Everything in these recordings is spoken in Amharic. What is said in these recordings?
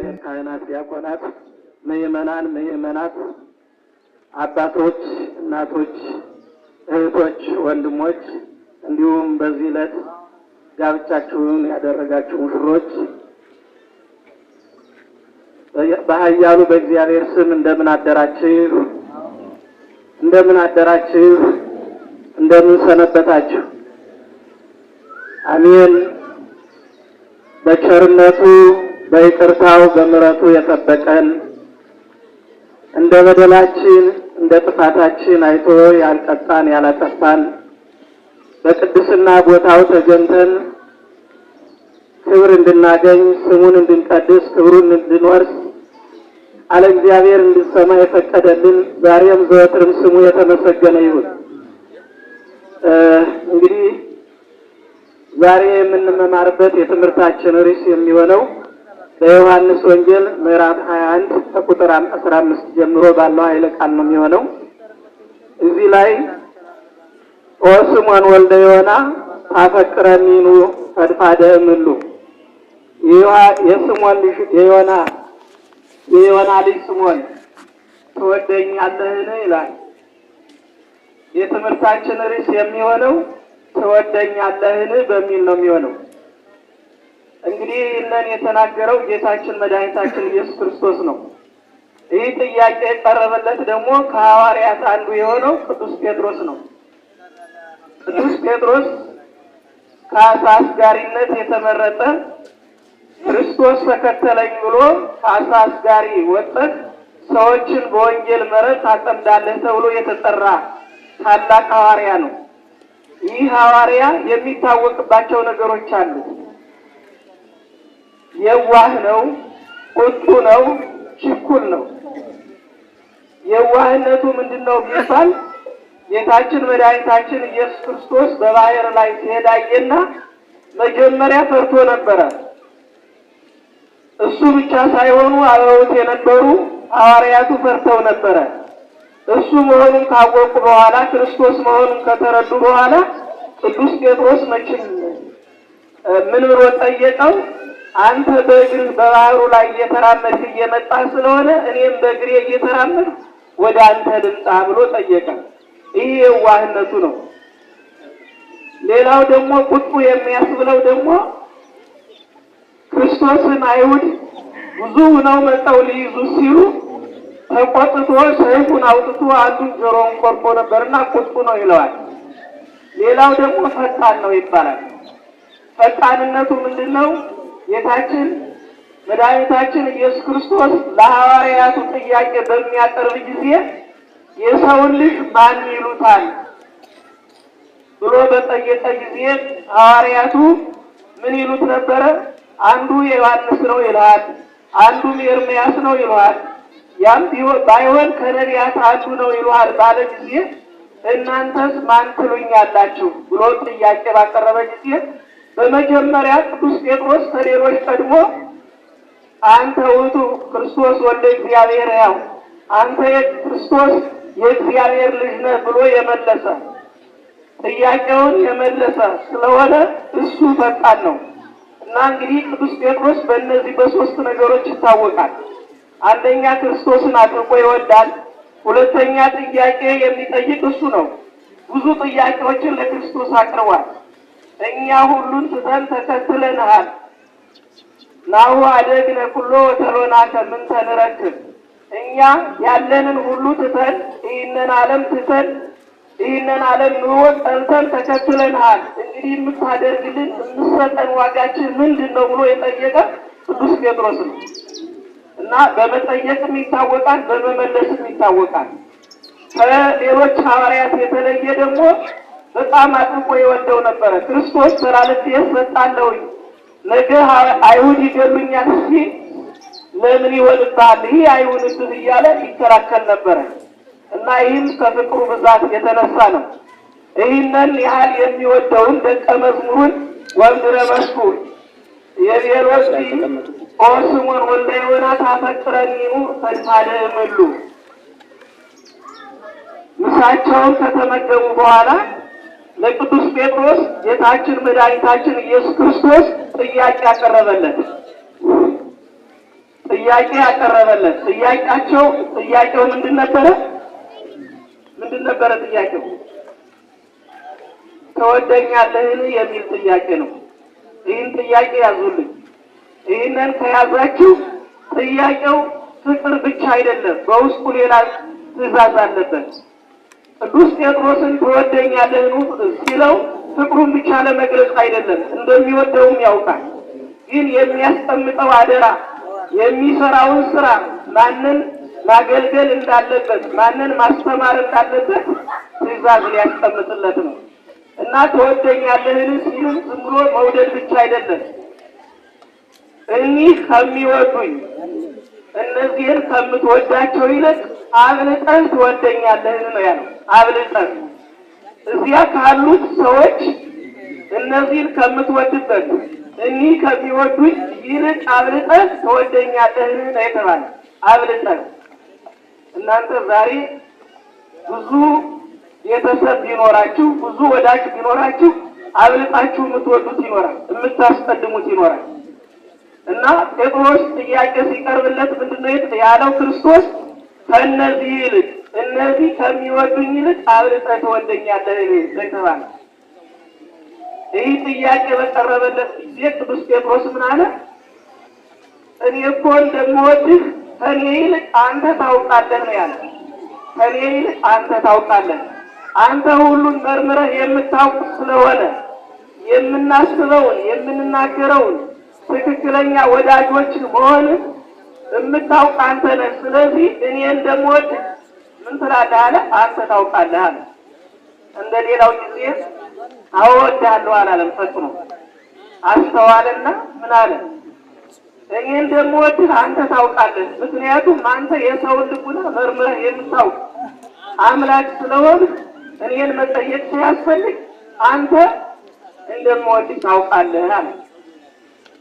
እግዚአብሔር ካህናት፣ ዲያቆናት፣ ምእመናን፣ ምእመናት፣ አባቶች፣ እናቶች፣ እህቶች፣ ወንድሞች እንዲሁም በዚህ ዕለት ጋብቻችሁን ያደረጋችሁ ሙሽሮች በኃያሉ በእግዚአብሔር ስም እንደምን አደራችሁ? እንደምን አደራችሁ? እንደምን ሰነበታችሁ? አሜን። በቸርነቱ በይቅርታው በምሕረቱ የጠበቀን፣ እንደ በደላችን እንደ ጥፋታችን አይቶ ያልቀጣን ያላጠፋን፣ በቅድስና ቦታው ተገኝተን ክብር እንድናገኝ፣ ስሙን እንድንቀድስ፣ ክብሩን እንድንወርስ፣ ቃለ እግዚአብሔር እንድንሰማ የፈቀደልን ዛሬም ዘወትርም ስሙ የተመሰገነ ይሁን። እንግዲህ ዛሬ የምንመማርበት የትምህርታችን ርዕስ የሚሆነው በዮሐንስ ወንጌል ምዕራፍ 21 ከቁጥር 15 ጀምሮ ባለው ኃይለ ቃል ነው የሚሆነው። እዚህ ላይ "ኦ ስምዖን ወልደ ዮና ታፈቅረኒኑ ፈድፋደ እምሉ?" የስምዖን ልጅ የዮና፣ የዮና ልጅ ስምዖን ትወደኛለህን ይላል። የትምህርታችን ርዕስ የሚሆነው ትወደኛለህን በሚል ነው የሚሆነው። እንግዲህ ይህንን የተናገረው ጌታችን መድኃኒታችን ኢየሱስ ክርስቶስ ነው። ይህ ጥያቄ የቀረበለት ደግሞ ከሐዋርያት አንዱ የሆነው ቅዱስ ጴጥሮስ ነው። ቅዱስ ጴጥሮስ ከአሳ አስጋሪነት የተመረጠ፣ ክርስቶስ ተከተለኝ ብሎ ከአሳ አስጋሪ ወጥተህ ሰዎችን በወንጌል መረብ ታጠምዳለህ ተብሎ የተጠራ ታላቅ ሐዋርያ ነው። ይህ ሐዋርያ የሚታወቅባቸው ነገሮች አሉ። የዋህ ነው፣ ቁጡ ነው፣ ችኩል ነው። የዋህነቱ ምንድን ነው ቢባል ጌታችን መድኃኒታችን ኢየሱስ ክርስቶስ በባህር ላይ ሲሄድ አየና መጀመሪያ ፈርቶ ነበረ። እሱ ብቻ ሳይሆኑ አብረውት የነበሩ ሐዋርያቱ ፈርተው ነበረ። እሱ መሆኑን ካወቁ በኋላ፣ ክርስቶስ መሆኑን ከተረዱ በኋላ ቅዱስ ጴጥሮስ መቼም ምን ብሎ ጠየቀው? አንተ በእግርህ በባህሩ ላይ እየተራመድክ እየመጣህ ስለሆነ እኔም በእግሬ እየተራመድኩ ወደ አንተ ልምጣ ብሎ ጠየቀ። ይህ የዋህነቱ ነው። ሌላው ደግሞ ቁጡ የሚያስብለው ደግሞ ክርስቶስን አይሁድ ብዙ ሆነው መጠው ሊይዙ ሲሉ ተቆጥቶ ሰይፉን አውጥቶ አንዱን ጆሮውን ቆርጦ ነበርና ቁጡ ነው ይለዋል። ሌላው ደግሞ ፈጣን ነው ይባላል። ፈጣንነቱ ምንድን ነው? ጌታችን መድኃኒታችን ኢየሱስ ክርስቶስ ለሐዋርያቱ ጥያቄ በሚያቀርብ ጊዜ የሰውን ልጅ ማን ይሉታል ብሎ በጠየቀ ጊዜ ሐዋርያቱ ምን ይሉት ነበረ? አንዱ የዮሐንስ ነው ይልሃል፣ አንዱም ኤርምያስ ነው ይሉሃል፣ ያም ባይሆን ከነቢያት አንዱ ነው ይሉሃል ባለ ጊዜ እናንተስ ማን ትሉኛላችሁ ብሎ ጥያቄ ባቀረበ ጊዜ በመጀመሪያ ቅዱስ ጴጥሮስ ከሌሎች ቀድሞ አንተ ውእቱ ክርስቶስ ወልደ እግዚአብሔር ሕያው፣ አንተ የክርስቶስ የእግዚአብሔር ልጅ ነህ ብሎ የመለሰ፣ ጥያቄውን የመለሰ ስለሆነ እሱ ፈጣን ነው። እና እንግዲህ ቅዱስ ጴጥሮስ በእነዚህ በሶስት ነገሮች ይታወቃል። አንደኛ ክርስቶስን አጥብቆ ይወዳል። ሁለተኛ ጥያቄ የሚጠይቅ እሱ ነው። ብዙ ጥያቄዎችን ለክርስቶስ አቅርቧል። እኛ ሁሉን ትተን ተከትለንሃል። ናሁ ኀደግነ ኵሎ ወተሎናከ ምንተ ንረክብ? እኛ ያለንን ሁሉ ትተን፣ ይህንን ዓለም ትተን፣ ይህንን ዓለም ኑሮ ጠልተን ተከትለንሃል። እንግዲህ የምታደርግልን፣ የምትሰጠን ዋጋችን ምንድን ነው ብሎ የጠየቀ ቅዱስ ጴጥሮስ ነው። እና በመጠየቅም ይታወቃል፣ በመመለስም ይታወቃል። ከሌሎች ሐዋርያት የተለየ ደግሞ በጣም አጥብቆ የወደው ነበረ። ክርስቶስ ተላልፌ እሰጣለሁኝ፣ ነገ አይሁድ ይገሉኛል ሲል ለምን ይሆንብሃል፣ ይህ አይሁንብህ እያለ ይከራከል ነበረ። እና ይህም ከፍቅሩ ብዛት የተነሳ ነው። ይህንን ያህል የሚወደውን ደቀ መዝሙሩን ወምድረ መስኩ የቤሎሲ ኦ ስምዖን ወልደ ዮና ታፈቅረኒኑ ፈድፋደ እምሉ? ምሳቸውን ከተመገቡ በኋላ ለቅዱስ ጴጥሮስ ጌታችን መድኃኒታችን ኢየሱስ ክርስቶስ ጥያቄ ያቀረበለት። ጥያቄ ያቀረበለት። ጥያቄው ምንድን ነበረ? ምንድን ነበረ ጥያቄው? ትወደኛለህን የሚል ጥያቄ ነው። ይህን ጥያቄ ያዙልኝ። ይህንን ከያዛችሁ ጥያቄው ፍቅር ብቻ አይደለም፣ በውስጡ ሌላ ትዕዛዝ አለበት። ቅዱስ ጴጥሮስን ትወደኛለህን ሲለው ፍቅሩን ብቻ ለመግለጽ አይደለም፣ እንደሚወደውም ያውቃል። ግን የሚያስቀምጠው አደራ፣ የሚሰራውን ስራ፣ ማንን ማገልገል እንዳለበት፣ ማንን ማስተማር እንዳለበት ትዕዛዝ ሊያስቀምጥለት ነው። እና ትወደኛለህን ሲልም ዝም ብሎ መውደድ ብቻ አይደለም። እኒህ ከሚወዱኝ እነዚህን ከምትወዳቸው ይልቅ አብልጠህ ትወደኛለህን ነው ያለው። አብልጠህ እዚያ ካሉት ሰዎች እነዚህን ከምትወድበት እኒህ ከሚወዱኝ ይልቅ አብልጠህ ትወደኛለህን ነው የተባለ። አብልጠህ። እናንተ ዛሬ ብዙ ቤተሰብ ቢኖራችሁ፣ ብዙ ወዳጅ ቢኖራችሁ አብልጣችሁ የምትወዱት ይኖራል፣ የምታስቀድሙት ይኖራል። እና ጴጥሮስ ጥያቄ ሲቀርብለት ምንድነው ያለው? ክርስቶስ ከእነዚህ ይልቅ፣ እነዚህ ከሚወዱኝ ይልቅ አብልጠህ ትወደኛለህ የተባለ። ይህ ጥያቄ በቀረበለት ጊዜ ቅዱስ ጴጥሮስ ምን አለ? እኔ እኮ እንደምወድህ ከእኔ ይልቅ አንተ ታውቃለህ ነው ያለ። ከእኔ ይልቅ አንተ ታውቃለህ። አንተ ሁሉን መርምረህ የምታውቅ ስለሆነ የምናስበውን የምንናገረውን ትክክለኛ ወዳጆች መሆን የምታውቅ አንተ ነህ። ስለዚህ እኔ እንደምወድ ምን ትላለህ አለ። አንተ ታውቃለህ አለ። እንደ ሌላው ጊዜ አወድሃለሁ አላለም። ፈጽሞ አስተዋለና ምን አለ? እኔ እንደምወድህ አንተ ታውቃለህ። ምክንያቱም አንተ የሰውን ልቡና መርምረህ የምታውቅ አምላክ ስለሆንህ እኔን መጠየቅ ሳያስፈልግ አንተ እንደምወድህ ታውቃለህ አለ።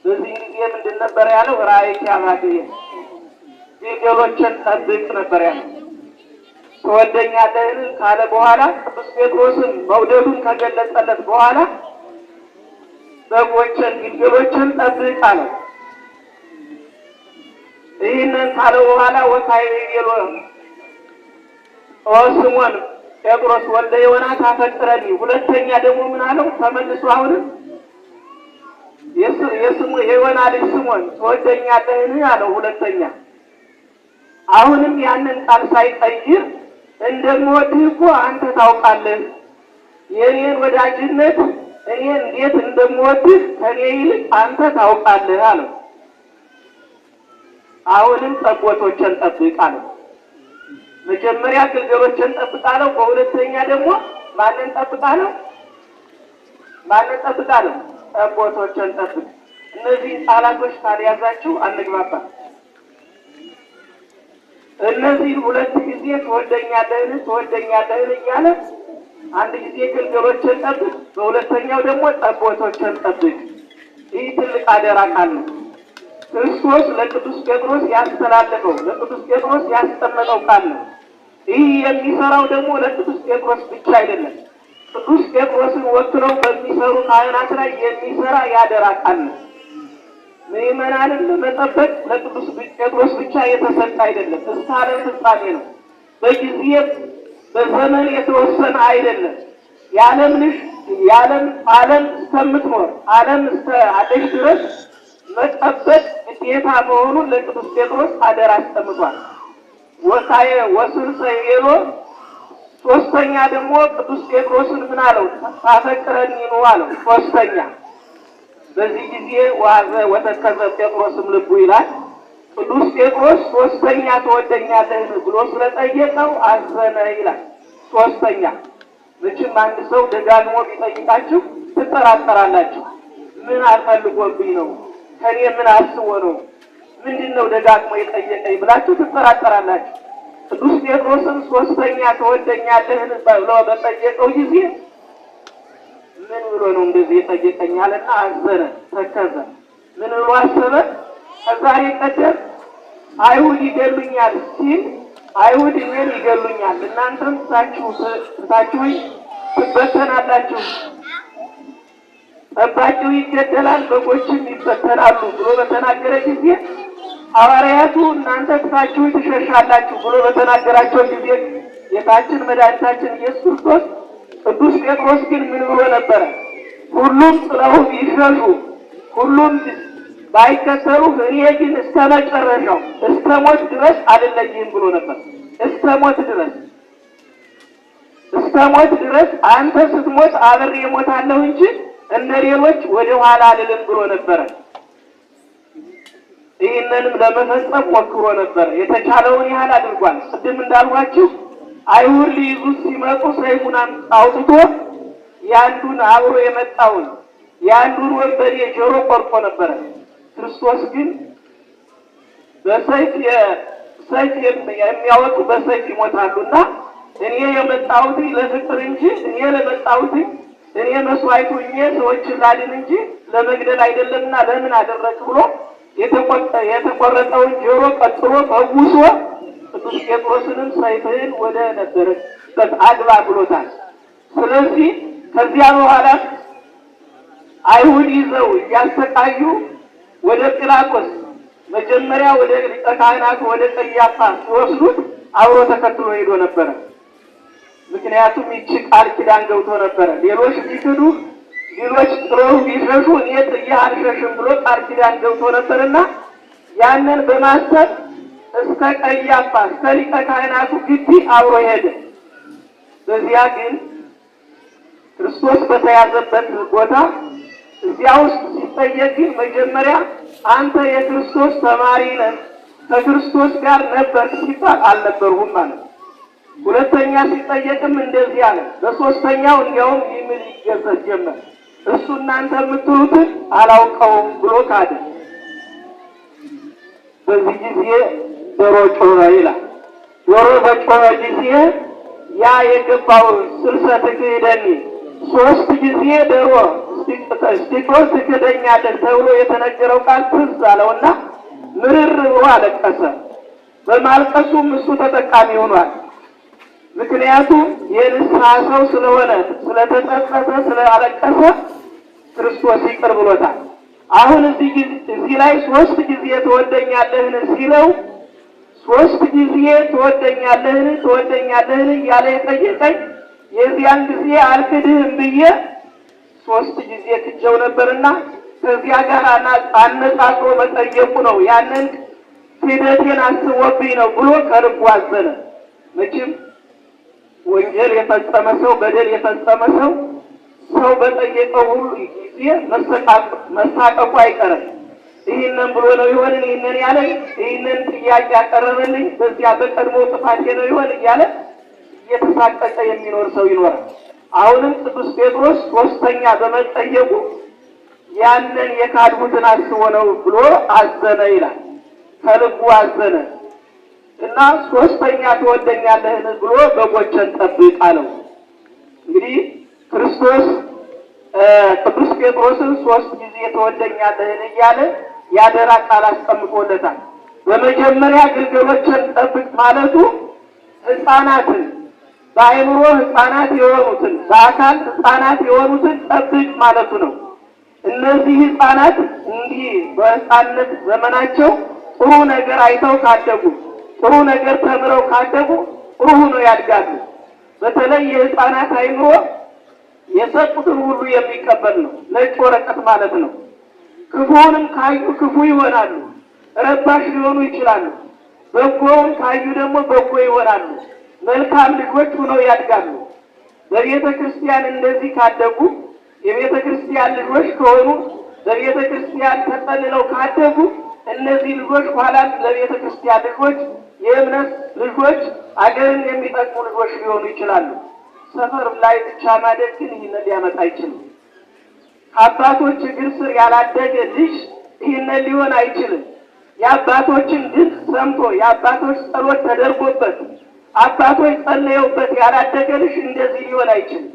በዚህ ጊዜ ምንድን ነበር ያለው? ራእይኪ አባግዕ፣ ግልገሎችን ጠብቅ ነበር ያለው። ትወደኛለህን ካለ በኋላ፣ ቅዱስ ጴጥሮስን መውደዱን ከገለጸለት በኋላ በጎችን ግልገሎችን ጠብቅ አለው። ይህንን ካለ በኋላ ወካዕበ ይቤሎ ኦ ስምዖን ጴጥሮስ ወልደ ዮና ታፈቅረኒ። ሁለተኛ ደግሞ ምን አለው? ተመልሶ አሁንም የስሙ የዮና ልጅ ስምዖን ትወደኛለህን አለው። ሁለተኛ አሁንም ያንን ቃል ሳይቀይር እንደምወድህ እኮ አንተ ታውቃለህ፣ የእኔን ወዳጅነት እኔ እንዴት እንደምወድህ ከእኔ ይልቅ አንተ ታውቃለህ አለው። አሁንም ጠቦቶችን ጠብቅ አለው። መጀመሪያ ግልገሎችን ጠብቅ አለው። በሁለተኛ ደግሞ ማንን ጠብቅ አለው? ማንን ጠብቅ አለው? ጠቦቶችን ጠብቅ። እነዚህ ቃላቶች ካልያዛችሁ አንግባባም። እነዚህን ሁለት ጊዜ ትወደኛለህን ትወደኛለህን እያለ አንድ ጊዜ ግልገሎችን ጠብቅ፣ በሁለተኛው ደግሞ ጠቦቶችን ጠብቅ። ይህ ትልቅ አደራ ቃል ነው። ክርስቶስ ለቅዱስ ጴጥሮስ ያስተላለፈው፣ ለቅዱስ ጴጥሮስ ያስቀመጠው ቃል ነው። ይህ የሚሰራው ደግሞ ለቅዱስ ጴጥሮስ ብቻ አይደለም። ቅዱስ ጴጥሮስን ወክለው በሚሰሩ ካህናት ላይ የሚሰራ የአደራ ቃል ነው። ምዕመናንን ለመጠበቅ ለቅዱስ ጴጥሮስ ብቻ የተሰጠ አይደለም። እስከ ዓለም ፍጻሜ ነው። በጊዜ በዘመን የተወሰነ አይደለም። የዓለም ልጅ የዓለም ዓለም እስከምትኖር፣ ዓለም እስከ አለች ድረስ መጠበቅ ግዴታ መሆኑን ለቅዱስ ጴጥሮስ አደራ አስቀምጧል። ወሳየ ወስልሰ ይቤሎ፣ ሶስተኛ ደግሞ ቅዱስ ጴጥሮስን ምን አለው? ታፈቅረኒ ነው አለው። ሶስተኛ በዚህ ጊዜ ወኀዘ ወተከዘ ጴጥሮስም ልቡ ይላል። ቅዱስ ጴጥሮስ ሶስተኛ ትወደኛለህን ብሎ ስለጠየቀው አዘነ ይላል። ሶስተኛ መቼም አንድ ሰው ደጋግሞ ቢጠይቃችሁ ትጠራጠራላችሁ። ምን አፈልጎብኝ ነው? ከኔ ምን አስቦ ነው? ምንድን ነው ደጋግሞ የጠየቀኝ ብላችሁ ትጠራጠራላችሁ። ቅዱስ ጴጥሮስም ሶስተኛ ትወደኛለህን ብሎ በጠየቀው ጊዜ ምን ብሎ ነው እንደዚህ የጠየቀኛልና አዘነ፣ ተከዘ። ምን ብሎ አሰበ? ከዛሬ ቀደም አይሁድ ይገሉኛል ሲል አይሁድ እኔን ይገሉኛል፣ እናንተም ትታችሁኝ ትበተናላችሁ፣ ጠባቂው ይገደላል፣ በጎችም ይበተናሉ ብሎ በተናገረ ጊዜ ሐዋርያቱ እናንተ ትታችሁ ትሸሻላችሁ ብሎ በተናገራቸው ጊዜ ጌታችን መድኃኒታችን ኢየሱስ ክርስቶስ ቅዱስ ጴጥሮስ ግን ምን ብሎ ነበረ? ሁሉም ጥለው ቢሸሹ፣ ሁሉም ባይከተሉ፣ እኔ ግን እስከ መጨረሻው እስከ ሞት ድረስ አልለይህም ብሎ ነበር። እስከ ሞት ድረስ፣ እስከ ሞት ድረስ፣ አንተ ስትሞት አብሬ እሞታለሁ እንጂ እንደ ሌሎች ወደ ኋላ አልልም ብሎ ነበረ። ይህንንም ለመፈጸም ሞክሮ ነበር። የተቻለውን ያህል አድርጓል። ቅድም እንዳልኳችሁ አይሁድ ሊይዙት ሲመጡ ሰይፉን አውጥቶ የአንዱን አብሮ የመጣውን የአንዱን ወንበዴ ጆሮ ቆርጦ ነበረ። ክርስቶስ ግን በሰይፍ ሰይፍ የሚያወጡ በሰይፍ ይሞታሉና እኔ የመጣሁት ለፍቅር እንጂ እኔ ለመጣሁት እኔ መስዋዕት ሆኜ ሰዎችን ላድን እንጂ ለመግደል አይደለምና ለምን አደረግ ብሎ የተቆረጠውን ጆሮ ቀጥሎ ፈውሶ ቅዱስ ጴጥሮስንም ሰይፍህን ወደ ነበረበት አግባ ብሎታል። ስለዚህ ከዚያ በኋላ አይሁድ ይዘው እያሰቃዩ ወደ ጲላጦስ፣ መጀመሪያ ወደ ሊቀ ካህናቱ ወደ ቀያፋ ሲወስዱት አብሮ ተከትሎ ሄዶ ነበረ። ምክንያቱም ይቺ ቃል ኪዳን ገብቶ ነበረ። ሌሎች ቢክዱ፣ ሌሎች ጥለው ቢሸሹ እኔ ጥዬህ አልሸሽም ብሎ ቃል ኪዳን ገብቶ ነበርና ያንን በማሰብ እስከ ቀያፋ፣ እስከ ሊቀ ካህናቱ ግቢ አብሮ ሄደ። በዚያ ግን ክርስቶስ በተያዘበት ቦታ እዚያ ውስጥ ሲጠየቅ ግን መጀመሪያ አንተ የክርስቶስ ተማሪ ነህ፣ ከክርስቶስ ጋር ነበር ሲባል አልነበርሁም ማለት ነው። ሁለተኛ ሲጠየቅም እንደዚህ አለ። በሶስተኛው እንዲያውም ይምል ይገሰጽ ጀመር። እሱ እናንተ የምትሉትን አላውቀውም ብሎ ካደ። በዚህ ጊዜ ዶሮ ጮኸ ይላል። ዶሮ በጮኸ ጊዜ ያ የገባው ስልሰ ትክህደኒ፣ ሶስት ጊዜ ዶሮ እስቲጮህ ትክደኛለህ ተብሎ የተነገረው ቃል ትዝ አለውና ምርር ብሎ አለቀሰ። በማልቀሱም እሱ ተጠቃሚ ሆኗል። ምክንያቱም የንስሐ ሰው ስለሆነ፣ ስለተጸጸተ፣ ስላለቀሰ ክርስቶስ ይቅር ብሎታል። አሁን እዚህ ላይ ሶስት ጊዜ ትወደኛለህን ሲለው፣ ሶስት ጊዜ ትወደኛለህን፣ ትወደኛለህን እያለ የጠየቀኝ የዚያን ጊዜ አልክድህም ብዬ ሶስት ጊዜ ክጀው ነበርና ከዚያ ጋር አነጻጽሮ መጠየቁ ነው። ያንን ክህደቴን አስቦብኝ ነው ብሎ ከልቡ አዘነ። መቼም ወንጀል የፈጸመ ሰው፣ በደል የፈጸመ ሰው፣ ሰው በጠየቀው ሁሉ ጊዜ መሳቀቁ አይቀርም። ይህንን ብሎ ነው ይሆን ይህንን ያለኝ፣ ይህንን ጥያቄ ያቀረበልኝ፣ በዚያ በቀድሞ ጥፋቴ ነው ይሆን እያለ እየተሳቀቀ የሚኖር ሰው ይኖራል። አሁንም ቅዱስ ጴጥሮስ ሶስተኛ በመጠየቁ ያንን የካድሁትን አስቦ ነው ብሎ አዘነ ይላል። ከልቡ አዘነ እና ሶስተኛ ትወደኛለህን ብሎ በጎችን ጠብቅ አለው። እንግዲህ ክርስቶስ ቅዱስ ጴጥሮስን ሶስት ጊዜ ትወደኛለህን እያለ ያደራ ቃል አስቀምጦለታል። በመጀመሪያ ግልገሎችን ጠብቅ ማለቱ ሕፃናትን፣ በአእምሮ ሕፃናት የሆኑትን፣ በአካል ሕፃናት የሆኑትን ጠብቅ ማለቱ ነው። እነዚህ ሕፃናት እንዲህ በሕፃንነት ዘመናቸው ጥሩ ነገር አይተው ካደጉ፣ ጥሩ ነገር ተምረው ካደጉ ጥሩ ሆነው ያድጋሉ። በተለይ የሕፃናት አእምሮ የሰጡትን ሁሉ የሚቀበል ነው። ነጭ ወረቀት ማለት ነው። ክፉውንም ካዩ ክፉ ይሆናሉ፣ ረባሽ ሊሆኑ ይችላሉ። በጎውን ካዩ ደግሞ በጎ ይሆናሉ፣ መልካም ልጆች ሆነው ያድጋሉ። በቤተ ክርስቲያን እንደዚህ ካደጉ፣ የቤተ ክርስቲያን ልጆች ከሆኑ፣ በቤተ ክርስቲያን ተጠልለው ካደጉ እነዚህ ልጆች ኋላም ለቤተ ክርስቲያን ልጆች፣ የእምነት ልጆች፣ አገርን የሚጠቅሙ ልጆች ሊሆኑ ይችላሉ። ሰፈር ላይ ብቻ ማደግ ግን ይህንን ሊያመጣ አይችልም። ከአባቶች እግር ስር ያላደገ ልጅ ይህንን ሊሆን አይችልም። የአባቶችን ድምፅ ሰምቶ፣ የአባቶች ጸሎት ተደርጎበት፣ አባቶች ጸለየውበት ያላደገ ልጅ እንደዚህ ሊሆን አይችልም።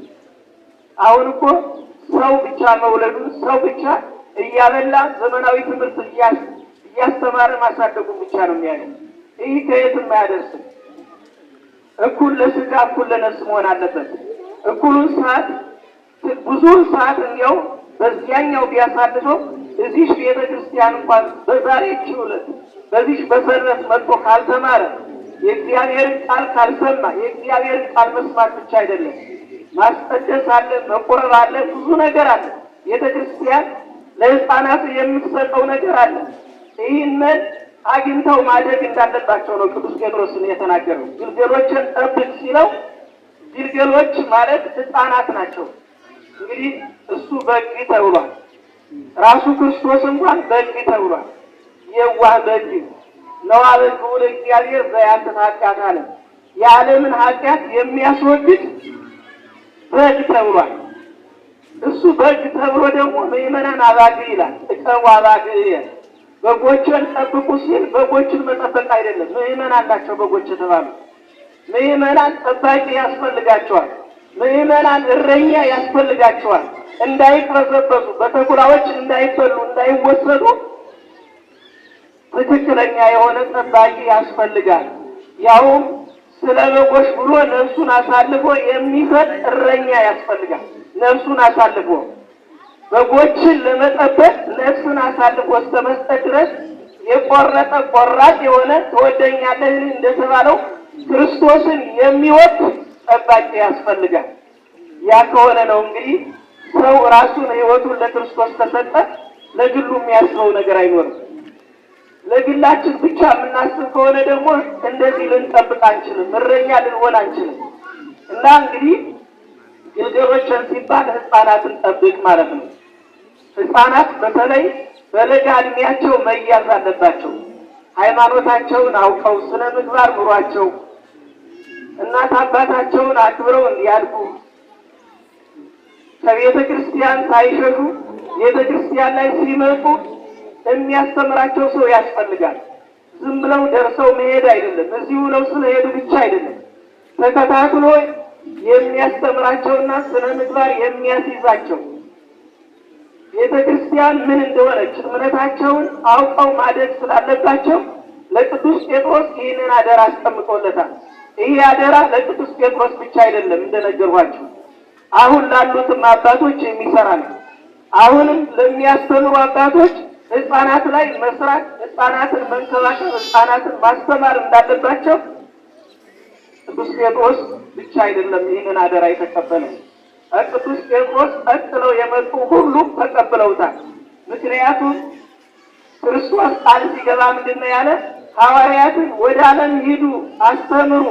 አሁን እኮ ሰው ብቻ መውለዱን፣ ሰው ብቻ እያበላ፣ ዘመናዊ ትምህርት እያስተማረ ማሳደጉን ብቻ ነው የሚያየው። ይህ ከየትም አያደርስም። እኩል ለስጋ እኩል ለነፍስ መሆን አለበት። እኩሉን ሰዓት፣ ብዙውን ሰዓት እንዲያው በዚያኛው ቢያሳልፈው እዚህ ቤተ ክርስቲያን እንኳን በዛሬችው ዕለት በዚህ በሰንበት መጥቶ ካልተማረ፣ የእግዚአብሔርን ቃል ካልሰማ፣ የእግዚአብሔርን ቃል መስማት ብቻ አይደለም፣ ማስቀደስ አለ፣ መቆረብ አለ፣ ብዙ ነገር አለ። ቤተ ክርስቲያን ለሕፃናቱ የምትሰጠው ነገር አለ። ይህንን አግኝተው ማደግ እንዳለባቸው ነው ቅዱስ ጴጥሮስን የተናገረው። ግልገሎችን ጠብቅ ሲለው ግልገሎች ማለት ሕፃናት ናቸው። እንግዲህ እሱ በግ ተብሏል። ራሱ ክርስቶስ እንኳን በግ ተብሏል። የዋህ በግ ነዋ በግዑ ለእግዚአብሔር ዘያንጽሕ ኃጢአተ ዓለም፣ የዓለምን ኃጢአት የሚያስወግድ በግ ተብሏል። እሱ በግ ተብሎ ደግሞ ምዕመናን አባግዕ ይላል። እቀቡ አባግዕ፣ በጎችን ጠብቁ ሲል በጎችን መጠበቅ አይደለም፣ ምዕመናን ናቸው በጎች የተባሉ። ምዕመናን ጠባቂ ያስፈልጋቸዋል። ምዕመናን እረኛ ያስፈልጋቸዋል። እንዳይቅበዘበዙ፣ በተኩላዎች እንዳይበሉ፣ እንዳይወሰዱ ትክክለኛ የሆነ ጠባቂ ያስፈልጋል። ያውም ስለ በጎች ብሎ ነፍሱን አሳልፎ የሚሰጥ እረኛ ያስፈልጋል። ነፍሱን አሳልፎ በጎችን ለመጠበቅ ነፍሱን አሳልፎ እስከ መስጠት ድረስ የቆረጠ ቆራጥ የሆነ ትወደኛለህ እንደተባለው ክርስቶስን የሚወድ ጠባቂ ያስፈልጋል። ያ ከሆነ ነው እንግዲህ ሰው ራሱን ሕይወቱን ለክርስቶስ ከሰጠ ለግሉ የሚያስበው ነገር አይኖርም። ለግላችን ብቻ የምናስብ ከሆነ ደግሞ እንደዚህ ልንጠብቅ አንችልም፣ እረኛ ልንሆን አንችልም። እና እንግዲህ ግልገሎችን ሲባል ሕፃናትን ጠብቅ ማለት ነው። ሕፃናት በተለይ በለጋ እድሜያቸው መያዝ አለባቸው። ሃይማኖታቸውን አውቀው ስነ ምግባር ኑሯቸው እናት አባታቸውን አክብረው እንዲያድጉ ከቤተ ክርስቲያን ሳይሸሹ ቤተ ክርስቲያን ላይ ሲመጡ የሚያስተምራቸው ሰው ያስፈልጋል። ዝም ብለው ደርሰው መሄድ አይደለም፣ እዚሁ ነው ስለሄዱ ብቻ አይደለም። ተከታትሎ የሚያስተምራቸውና ስነ ምግባር የሚያስይዛቸው ቤተ ክርስቲያን ምን እንደሆነች እምነታቸውን አውቀው ማደግ ስላለባቸው ለቅዱስ ጴጥሮስ ይህንን አደራ አስቀምጦለታል። ይህ አደራ ለቅዱስ ጴጥሮስ ብቻ አይደለም፣ እንደነገርኳቸው አሁን ላሉትም አባቶች የሚሰራ ነው። አሁንም ለሚያስተምሩ አባቶች ሕፃናት ላይ መስራት፣ ሕፃናትን መንከባከብ፣ ሕፃናትን ማስተማር እንዳለባቸው ቅዱስ ጴጥሮስ ብቻ አይደለም ይህንን አደራ የተቀበለው። ቅዱስ ጴጥሮስ ቀጥለው የመጡ ሁሉም ተቀብለውታል። ምክንያቱም ክርስቶስ ቃል ሲገባ ምንድን ነው ያለ? ሐዋርያትን ወደ ዓለም ሂዱ፣ አስተምሩ፣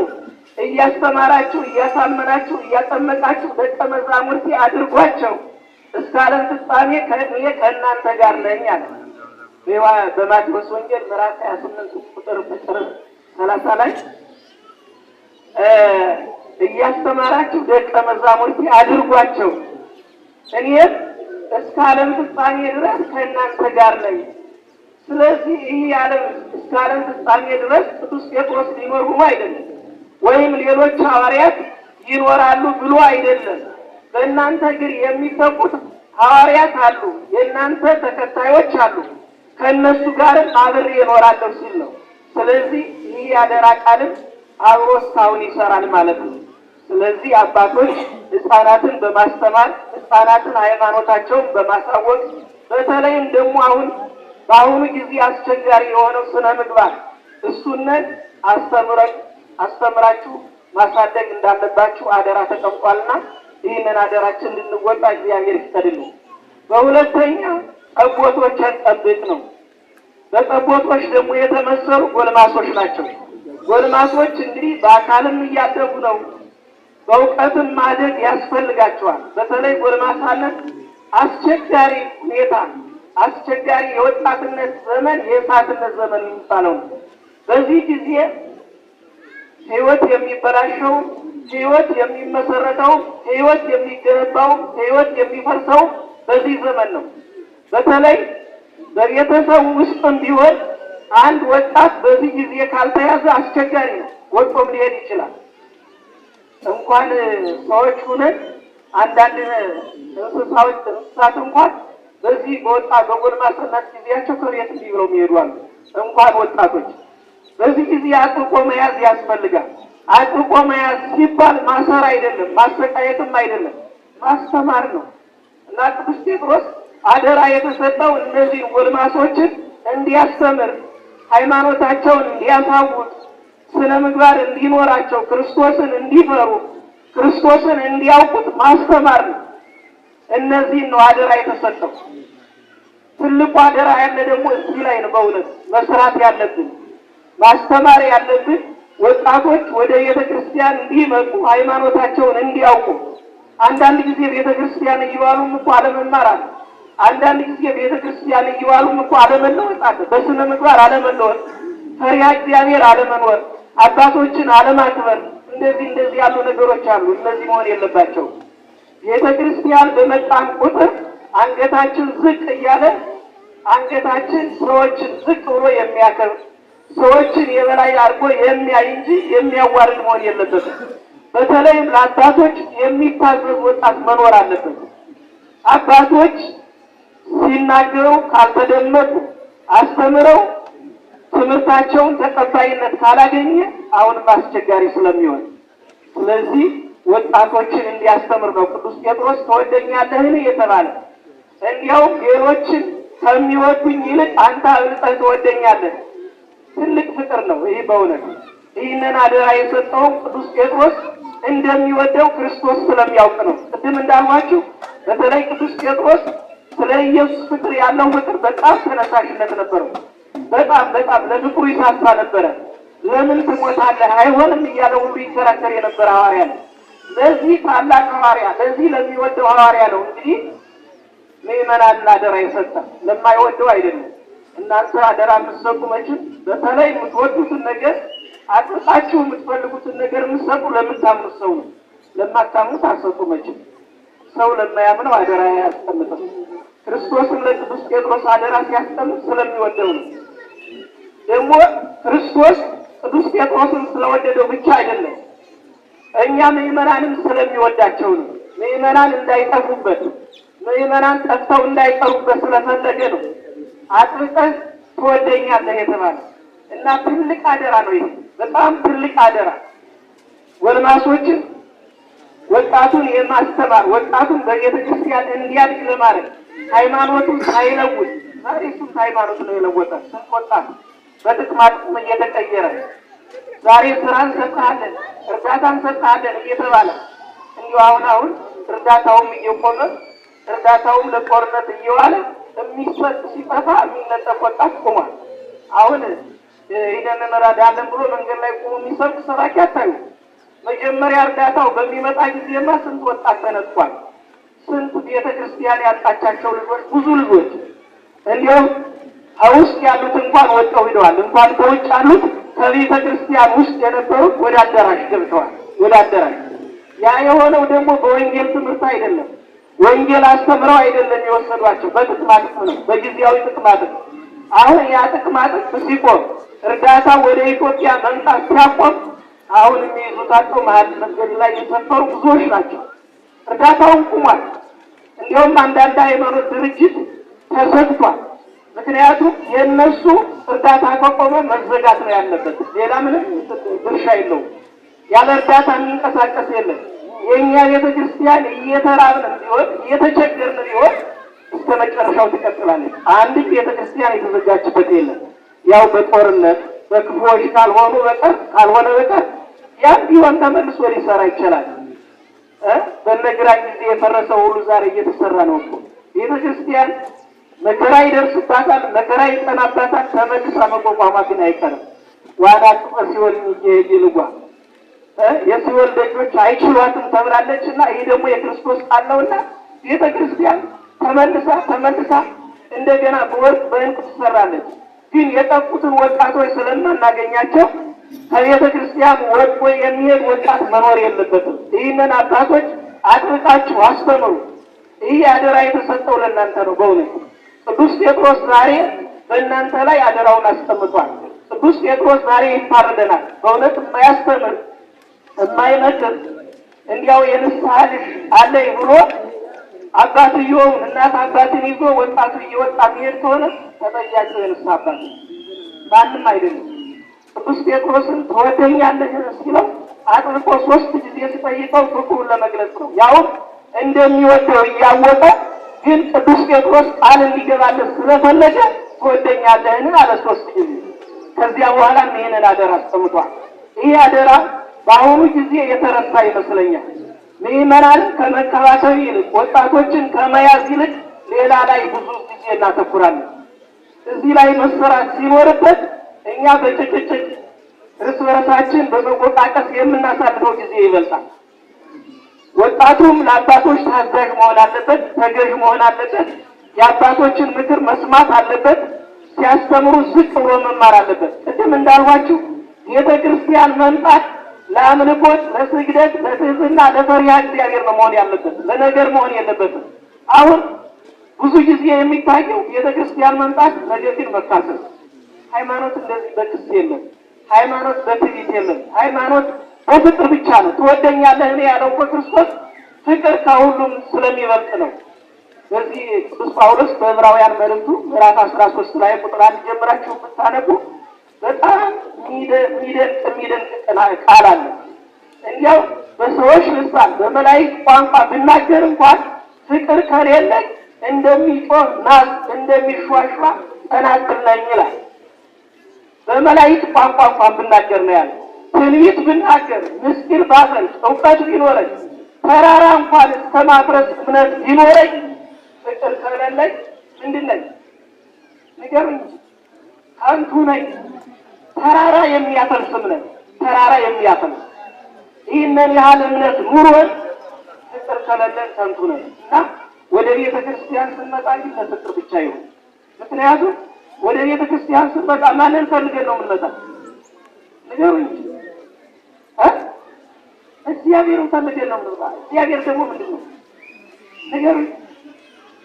እያስተማራችሁ፣ እያሳመናችሁ፣ እያጠመቃችሁ ደቀ መዛሙርቴ አድርጓቸው እስከ ዓለም ፍጻሜ ከእኔ ከእናንተ ጋር ነኝ አለ። በማቴዎስ ወንጌል ምዕራፍ 28 ቁጥር 30 ላይ እያስተማራችሁ ደቀ መዛሙርቴ አድርጓቸው እኔም እስከ ዓለም ፍጻሜ ድረስ ከእናንተ ጋር ነኝ። ስለዚህ ይህ ዓለም እስከ ዓለም ፍጻሜ ድረስ ቅዱስ ጴጥሮስ ሊኖር ብሎ አይደለም፣ ወይም ሌሎች ሐዋርያት ይኖራሉ ብሎ አይደለም። በእናንተ እግር የሚተኩት ሐዋርያት አሉ፣ የእናንተ ተከታዮች አሉ፣ ከእነሱ ጋርም አብሬ እኖራለሁ ሲል ነው። ስለዚህ ይህ ያደራ ቃልም አብሮ እስካሁን ይሰራል ማለት ነው። ስለዚህ አባቶች ሕፃናትን በማስተማር ሕፃናትን ሃይማኖታቸውን በማሳወቅ በተለይም ደግሞ አሁን በአሁኑ ጊዜ አስቸጋሪ የሆነው ስነ ምግባር እሱነን አስተምራችሁ ማሳደግ እንዳለባችሁ አደራ ተቀምጧልና ይህንን አደራችን እንድንወጣ እግዚአብሔር ይፍቀድልን። በሁለተኛ ጠቦቶችን ጠብቅ ነው። በጠቦቶች ደግሞ የተመሰሉ ጎልማሶች ናቸው። ጎልማሶች እንግዲህ በአካልም እያደጉ ነው፣ በእውቀትም ማደግ ያስፈልጋቸዋል። በተለይ ጎልማሳነት አስቸጋሪ ሁኔታ አስቸጋሪ የወጣትነት ዘመን የእሳትነት ዘመን የሚባለው ነው። በዚህ ጊዜ ሕይወት የሚበላሸው፣ ሕይወት የሚመሰረተው፣ ሕይወት የሚገነባው፣ ሕይወት የሚፈርሰው በዚህ ዘመን ነው። በተለይ በቤተሰቡ ውስጥም ቢሆን አንድ ወጣት በዚህ ጊዜ ካልተያዘ አስቸጋሪ ነው፣ ወጥቶም ሊሄድ ይችላል። እንኳን ሰዎች ሁነን አንዳንድ እንስሳዎች እንስሳት እንኳን በዚህ በወጣት በጎልማስነት ጊዜያቸው ከቤት እንዲህ ብለው የሚሄዱ አሉ። እንኳን ወጣቶች በዚህ ጊዜ አጥብቆ መያዝ ያስፈልጋል። አጥብቆ መያዝ ሲባል ማሰር አይደለም፣ ማሰቃየትም አይደለም፣ ማስተማር ነው እና ቅዱስ ጴጥሮስ አደራ የተሰጠው እነዚህን ጎልማሶችን እንዲያስተምር ሃይማኖታቸውን እንዲያሳውቅ፣ ስነ ምግባር እንዲኖራቸው፣ ክርስቶስን እንዲፈሩ፣ ክርስቶስን እንዲያውቁት ማስተማር ነው። እነዚህን ነው አደራ የተሰጠው። ትልቁ አደራ ያለ ደግሞ እዚህ ላይ ነው። በእውነት መስራት ያለብን ማስተማር ያለብን ወጣቶች ወደ ቤተ ክርስቲያን እንዲመጡ ሃይማኖታቸውን እንዲያውቁ። አንዳንድ ጊዜ ቤተ ክርስቲያን እየዋሉም እኮ አለመማር አለ። አንዳንድ ጊዜ ቤተ ክርስቲያን እየዋሉም እኮ አለመለወጥ አለ። በስነ ምግባር አለመለወጥ፣ ፈሪሃ እግዚአብሔር አለመኖር፣ አባቶችን አለማክበር፣ እንደዚህ እንደዚህ ያሉ ነገሮች አሉ። እነዚህ መሆን የለባቸው። ቤተ ክርስቲያን በመጣን ቁጥር አንገታችን ዝቅ እያለ አንገታችን ሰዎችን ዝቅ ብሎ የሚያከብር፣ ሰዎችን የበላይ አድርጎ የሚያይ እንጂ የሚያዋርድ መሆን የለበትም። በተለይም ለአባቶች የሚታዘዝ ወጣት መኖር አለበት። አባቶች ሲናገሩ ካልተደመጡ፣ አስተምረው ትምህርታቸውን ተቀባይነት ካላገኘ አሁንም አስቸጋሪ ስለሚሆን፣ ስለዚህ ወጣቶችን እንዲያስተምር ነው ቅዱስ ጴጥሮስ ትወደኛለህን የተባለ። እንዲያውም ሌሎችን ከሚወዱኝ ይልቅ አንተ አብልጠህ ትወደኛለህ። ትልቅ ፍቅር ነው ይህ በእውነት። ይህንን አደራ የሰጠው ቅዱስ ጴጥሮስ እንደሚወደው ክርስቶስ ስለሚያውቅ ነው። ቅድም እንዳልኳችሁ በተለይ ቅዱስ ጴጥሮስ ስለ ኢየሱስ ፍቅር ያለው ፍቅር በጣም ተነሳሽነት ነበረው። በጣም በጣም ለፍቅሩ ይሳሳ ነበረ። ለምን ትሞታለህ አይሆንም እያለ ሁሉ ይከራከር የነበረ ሐዋርያ ነው። ለዚህ ታላቅ ሐዋርያ፣ ለዚህ ለሚወደው ሐዋርያ ነው እንግዲህ ምዕመናንን አደራ የሰጠ፣ ለማይወደው አይደለም። እናንተ አደራ የምትሰጡ መቼም በተለይ የምትወዱትን ነገር፣ አጥብቃችሁ የምትፈልጉትን ነገር የምትሰጡ ለምታምኑት ሰው ነው። ለማታምኑት አትሰጡ መቼም። ሰው ለማያምነው አደራ አያስቀምጥም። ክርስቶስም ለቅዱስ ጴጥሮስ አደራ ሲያስቀምጥ ስለሚወደው ነው። ደግሞ ክርስቶስ ቅዱስ ጴጥሮስን ስለወደደው ብቻ አይደለም፣ እኛ ምዕመናንም ስለሚወዳቸው ነው። ምዕመናን እንዳይጠፉበት፣ ምዕመናን ጠፍተው እንዳይቀሩበት ስለፈለገ ነው። አጥብቀህ ትወደኛለህ የተባለ እና ትልቅ አደራ ነው ይሄ፣ በጣም ትልቅ አደራ። ጎልማሶችን፣ ወጣቱን የማስተማር፣ ወጣቱን በቤተ ክርስቲያን እንዲያድግ ለማድረግ ሃይማኖቱን ሳይለውጥ። ዛሬ ስንት ሃይማኖት ነው የለወጠ? ስንት ወጣት በጥቅማ ጥቅም እየተቀየረ፣ ዛሬ ስራ እንሰጥሃለን፣ እርዳታ እንሰጥሃለን እየተባለ፣ እንዲሁ አሁን አሁን እርዳታውም እየቆመ፣ እርዳታውም ለጦርነት እየዋለ፣ የሚሰጥ ሲጠፋ የሚነጠቅ ወጣት ቆሟል። አሁን ይህንን እንረዳለን ብሎ መንገድ ላይ ቆሞ የሚሰብክ ሰባኪ አታዩ። መጀመሪያ እርዳታው በሚመጣ ጊዜማ ስንት ወጣት ተነጥቋል። ስንት ቤተ ክርስቲያን ያጣቻቸው ልጆች፣ ብዙ ልጆች፣ እንዲያውም ከውስጥ ያሉት እንኳን ወጥተው ሂደዋል። እንኳን ከውጭ ያሉት ከቤተ ክርስቲያን ውስጥ የነበሩት ወደ አዳራሽ ገብተዋል። ወደ አዳራሽ። ያ የሆነው ደግሞ በወንጌል ትምህርት አይደለም። ወንጌል አስተምረው አይደለም የወሰዷቸው፣ በጥቅማ ጥቅም ነው፣ በጊዜያዊ ጥቅማ ጥቅም። አሁን ያ ጥቅማ ጥቅም ሲቆም፣ እርዳታ ወደ ኢትዮጵያ መምጣት ሲያቆም፣ አሁን የሚይዙት አጥተው መሀል መንገድ ላይ የሰፈሩ ብዙዎች ናቸው። እርዳታውን ቁሟል። እንዲሁም አንዳንድ ሃይማኖት ድርጅት ተዘግቷል። ምክንያቱም የእነሱ እርዳታ ከቆመ መዘጋት ነው ያለበት። ሌላ ምንም ድርሻ የለውም። ያለ እርዳታ የሚንቀሳቀስ የለም። የእኛ ቤተ ክርስቲያን እየተራብን ቢሆን፣ እየተቸገርን ቢሆን እስከ መጨረሻው ትቀጥላለች። አንድም ቤተ ክርስቲያን የተዘጋችበት የለም። ያው በጦርነት በክፉዎች ካልሆኑ በቀር ካልሆነ በቀር ያም ቢሆን ተመልሶ ሊሰራ ይችላል። በነግራኝ ጊዜ የፈረሰው ሁሉ ዛሬ እየተሰራ ነው እኮ። ቤተ ክርስቲያን መከራ ይደርስባታል፣ መከራ ይጠናባታል። ተመልሳ መቋቋሟ ግን አይቀርም። ዋና ጽፈ ሲኦል ይልጓ የሲኦል ደጆች አይችሏትም ተብላለች እና ይህ ደግሞ የክርስቶስ ቃል ነውና ቤተ ክርስቲያን ተመልሳ ተመልሳ እንደገና በወርቅ በእንቁ ትሰራለች። ግን የጠፉትን ወጣቶች ስለማናገኛቸው ከቤተ ክርስቲያን ወጥቶ የሚሄድ ወጣት መኖር የለበትም። ይህንን አባቶች አጥብቃችሁ አስተምሩ። ይህ አደራ የተሰጠው ለእናንተ ነው። በእውነት ቅዱስ ጴጥሮስ ዛሬ በእናንተ ላይ አደራውን አስቀምጧል። ቅዱስ ጴጥሮስ ዛሬ ይፋረደናል። በእውነት የማያስተምር፣ የማይመክር፣ እንዲያው የንስሐ ልጅ አለኝ ብሎ አባትየውን እናት አባትን ይዞ ወጣቱ እየወጣ የሚሄድ ከሆነ ተጠያቂው የንስሐ አባት ማንም አይደለም። ቅዱስ ጴጥሮስን ትወደኛለህ ሲለው አጥብቆ ሶስት ጊዜ ሲጠይቀው ፍቅሩን ለመግለጽ ነው። ያውም እንደሚወደው እያወቀ ግን ቅዱስ ጴጥሮስ ቃል እንዲገባለት ስለፈለገ ትወደኛለህን አለ ሶስት ጊዜ። ከዚያ በኋላ ይህንን አደራ አስቀምጧል። ይህ አደራ በአሁኑ ጊዜ የተረሳ ይመስለኛል። ምዕመናንን ከመንከባከብ ይልቅ፣ ወጣቶችን ከመያዝ ይልቅ ሌላ ላይ ብዙ ጊዜ እናተኩራለን። እዚህ ላይ መሰራት ሲኖርበት እኛ በጭቅጭቅ እርስ በርሳችን በመቆጣቀስ የምናሳልፈው ጊዜ ይበልጣል። ወጣቱም ለአባቶች ታዛዥ መሆን አለበት፣ ተገዥ መሆን አለበት። የአባቶችን ምክር መስማት አለበት። ሲያስተምሩ ዝቅ ብሎ መማር አለበት። ቅድም እንዳልኳችሁ ቤተ ክርስቲያን መምጣት ለአምልኮት፣ ለስግደት፣ ለትህትና፣ ለፈሪሃ እግዚአብሔር ነው መሆን ያለበት፣ ለነገር መሆን የለበትም። አሁን ብዙ ጊዜ የሚታየው ቤተ ክርስቲያን መምጣት ነገር ግን መካሰስ። ሃይማኖት እንደዚህ በክስ የለም። ሃይማኖት በትዕቢት የለም። ሃይማኖት በፍቅር ብቻ ነው። ትወደኛለህ እኔ ያለው እኮ ክርስቶስ ፍቅር ከሁሉም ስለሚበልጥ ነው። በዚህ ቅዱስ ጳውሎስ በዕብራውያን መልእክቱ ምዕራፍ 13 ላይ ቁጥር 1 ጀምራችሁ ብታነቡ በጣም የሚደንቅ የሚደንቅ ቃል አለ። እንዲያው በሰዎች ልሳን በመላእክት ቋንቋ ብናገር እንኳን ፍቅር ከሌለኝ እንደሚጮህ ናስ እንደሚሿሿ ጸናጽል ነኝ ይላል። በመላእክት ቋንቋ እንኳን ብናገር ነው ያለው። ትንቢት ብናገር፣ ምስጢር ባፈልቅ፣ እውቀት ቢኖረኝ፣ ተራራ እንኳን እስከ ማፍረስ እምነት ቢኖረኝ ፍቅር ከሌለኝ ምንድን ነኝ? ንገሩኝ። ከንቱ ነኝ። ተራራ የሚያፈልስ እምነት፣ ተራራ የሚያፈልስ ይህንን ያህል እምነት ኑሮን ፍቅር ከሌለን ከንቱ ነን እና ወደ ቤተ ክርስቲያን ስንመጣ ግን ለፍቅር ብቻ ይሁን። ምክንያቱም ወደ ቤተ ክርስቲያን ስንመጣ ማንን ፈልገን ነው የምንመጣ? ንገሩኝ። እግዚአብሔርን ፈልገን ነው የምንመጣ። እግዚአብሔር ደግሞ ምንድን ነው? ንገሩኝ።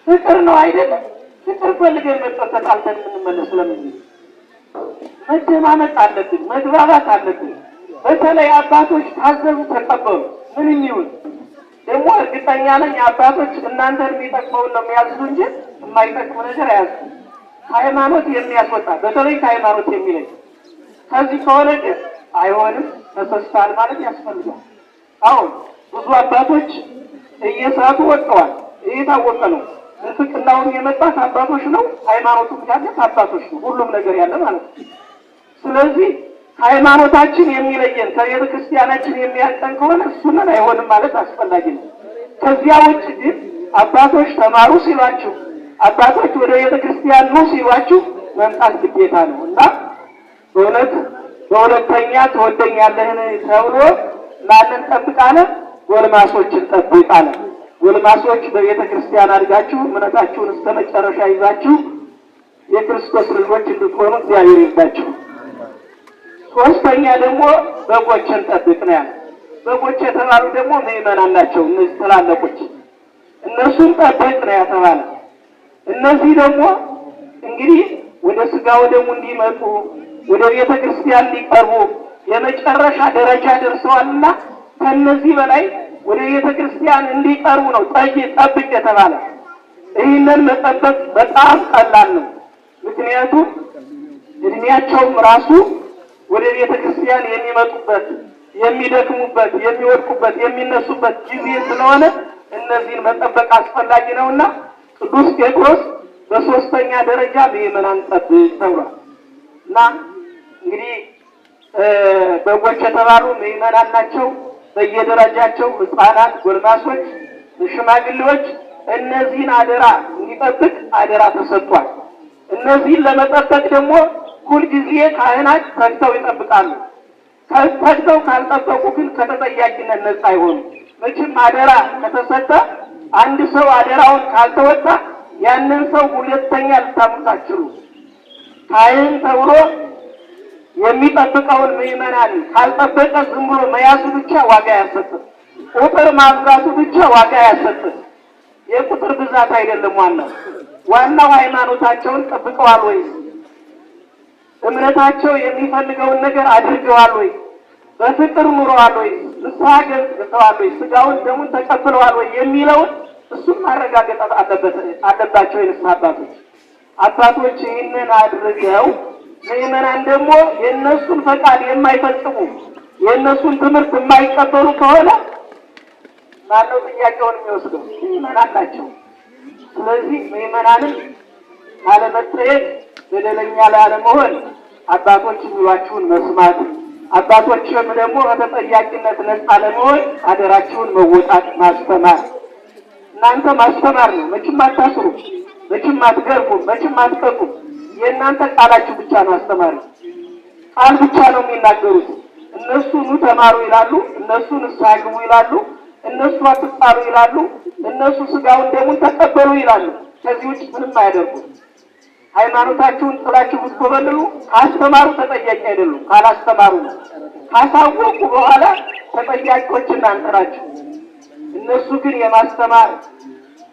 ፍቅር ነው አይደለም? ፍቅር ፈልገን መጥተን ተጣልተን የምንመለስ ስለምን? መደማመጥ አለብን፣ መግባባት አለብን። በተለይ አባቶች ታዘዙ፣ ተቀበሉ። ምንም ይሁን ደግሞ እርግጠኛ ነኝ አባቶች እናንተን የሚጠቅመውን ነው የሚያዝዙ እንጂ የማይጠቅም ነገር አያዝዙ። ሃይማኖት የሚያስወጣ በተለይ ከሃይማኖት የሚለይ ከዚህ ከሆነ ግን አይሆንም፣ ተሰስታል ማለት ያስፈልጋል። አሁን ብዙ አባቶች እየሳቱ ወጥተዋል። ይህ የታወቀ ነው። ምንፍቅናውም የመጣ ከአባቶች ነው። ሃይማኖቱም ያለ ከአባቶች ነው። ሁሉም ነገር ያለ ማለት ነው። ስለዚህ ሃይማኖታችን የሚለየን ከቤተ ክርስቲያናችን የሚያቀን ከሆነ እሱንን አይሆንም ማለት አስፈላጊ ነው። ከዚያ ውጭ ግን አባቶች ተማሩ ሲሏችሁ፣ አባቶች ወደ ቤተ ክርስቲያን ኑ ሲሏችሁ መምጣት ግዴታ ነው እና በእውነት በሁለተኛ ትወደኛለህን ተብሎ ማንን ጠብቅ አለ? ጎልማሶችን ጠብቅ አለ። ጎልማሶች በቤተ ክርስቲያን አድጋችሁ እምነታችሁን እስከ መጨረሻ ይዛችሁ የክርስቶስ ልጆች እንድትሆኑ እግዚአብሔር ይርዳችሁ። ሶስተኛ ደግሞ በጎችን ጠብቅ ነው ያለው። በጎች የተባሉ ደግሞ ምዕመናን ናቸው። እነዚህ ትላልቆች እነሱን ጠብቅ ነው ያተባለ። እነዚህ ደግሞ እንግዲህ ወደ ስጋው ደግሞ እንዲመጡ ወደ ቤተ ክርስቲያን እንዲቀርቡ የመጨረሻ ደረጃ ደርሰዋልና ከነዚህ በላይ ወደ ቤተ ክርስቲያን እንዲቀርቡ ነው ጠብቅ የተባለ። ይህንን መጠበቅ በጣም ቀላል ነው። ምክንያቱም እድሜያቸውም ራሱ ወደ ቤተ ክርስቲያን የሚመጡበት፣ የሚደክሙበት፣ የሚወድቁበት፣ የሚነሱበት ጊዜ ስለሆነ እነዚህን መጠበቅ አስፈላጊ ነውና ቅዱስ ጴጥሮስ በሶስተኛ ደረጃ ምዕመናን ጠብቅ ተብሏል። እና እንግዲህ በጎች የተባሉ ምዕመናን ናቸው። በየደረጃቸው ሕፃናት፣ ጎልማሶች፣ ሽማግሌዎች እነዚህን አደራ እንዲጠብቅ አደራ ተሰጥቷል። እነዚህን ለመጠበቅ ደግሞ ሁልጊዜ ካህናት ተግተው ይጠብቃሉ። ተግተው ካልጠበቁ ግን ከተጠያቂነት ነፃ አይሆኑም። መቼም አደራ ከተሰጠ አንድ ሰው አደራውን ካልተወጣ ያንን ሰው ሁለተኛ ልታምኑት አትችሉ። ካህን ተብሎ የሚጠብቀውን ምዕመናን ካልጠበቀ ዝም ብሎ መያዙ ብቻ ዋጋ አያሰጥም። ቁጥር ማብዛቱ ብቻ ዋጋ አያሰጥም። የቁጥር ብዛት አይደለም ዋናው። ዋናው ሃይማኖታቸውን ጠብቀዋል ወይ፣ እምነታቸው የሚፈልገውን ነገር አድርገዋል ወይ፣ በፍቅር ኑረዋል ወይ፣ ንስሐ ገብተዋል ወይ፣ ስጋውን ደሙን ተቀብለዋል ወይ የሚለውን እሱም ማረጋገጥ አለባቸው የንስሐ አባቶች። አባቶች ይህንን አድርገው ምዕመናን ደግሞ የእነሱን ፈቃድ የማይፈጽሙ የእነሱን ትምህርት የማይቀበሉ ከሆነ ማነው ጥያቄውን የሚወስደው? ምዕመናን ናቸው። ስለዚህ ምዕመናንን ላለመጠየቅ በደለኛ ላለመሆን አባቶች የሚሏችሁን መስማት፣ አባቶችም ደግሞ ከተጠያቂነት ነፃ ለመሆን አደራችሁን መወጣት ማስተማር። እናንተ ማስተማር ነው። መቼም አታስሩም፣ መቼም አትገርፉም፣ መቼም አትቀጡም። የእናንተ ቃላችሁ ብቻ ነው አስተማሪ። ቃል ብቻ ነው የሚናገሩት። እነሱ ኑ ተማሩ ይላሉ፣ እነሱ ንስሐ ግቡ ይላሉ፣ እነሱ አትጣሉ ይላሉ፣ እነሱ ስጋውን ደሙን ተቀበሉ ይላሉ። ከዚህ ውጭ ምንም አያደርጉም። ሃይማኖታችሁን ጥላችሁ ብትኮበልሉ ካስተማሩ ተጠያቂ አይደሉም። ካላስተማሩ ነው። ካሳወቁ በኋላ ተጠያቂዎች እናንተ ናችሁ። እነሱ ግን የማስተማር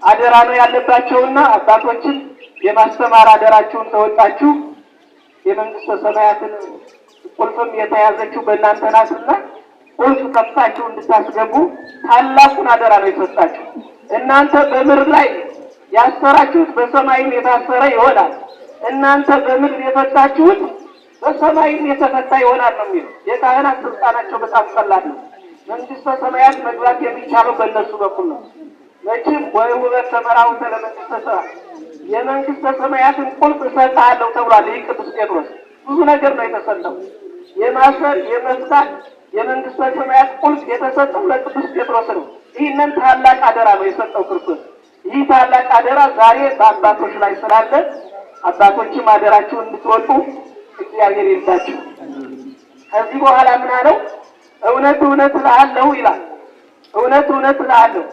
አደራ ነው ያለባቸውና አባቶችን የማስተማር አደራችሁን ተወጣችሁ የመንግስተ ሰማያትን ቁልፍም የተያዘችው በእናንተ ናትና ቁልፍ ከፍታችሁ እንድታስገቡ ታላቁን አደራ ነው የሰጣችሁ። እናንተ በምድር ላይ ያሰራችሁት በሰማይም የታሰረ ይሆናል። እናንተ በምድር የፈታችሁት በሰማይም የተፈታ ይሆናል ነው የሚለው። የካህናት ስልጣናቸው በጣም ቀላል ነው። መንግስተ ሰማያት መግባት የሚቻለው በእነሱ በኩል ነው። መቼም ወይ ውበት ተመራው ለመንግስተ ሰማያት የመንግስተ ሰማያትን ቁልፍ እሰጥሃለሁ ተብሏል። ይህ ቅዱስ ጴጥሮስ ብዙ ነገር ነው የተሰጠው። የማሰር የመፍታት የመንግስተ ሰማያት ቁልፍ የተሰጠው ለቅዱስ ጴጥሮስ ነው። ይህንን ታላቅ አደራ ነው የሰጠው ክርስቶስ። ይህ ታላቅ አደራ ዛሬ በአባቶች ላይ ስላለ አባቶችም አደራችሁን እንድትወጡ እግዚአብሔር ይርዳችሁ። ከዚህ በኋላ ምን አለው? እውነት እውነት እልሃለሁ ይላል። እውነት እውነት እልሃለሁ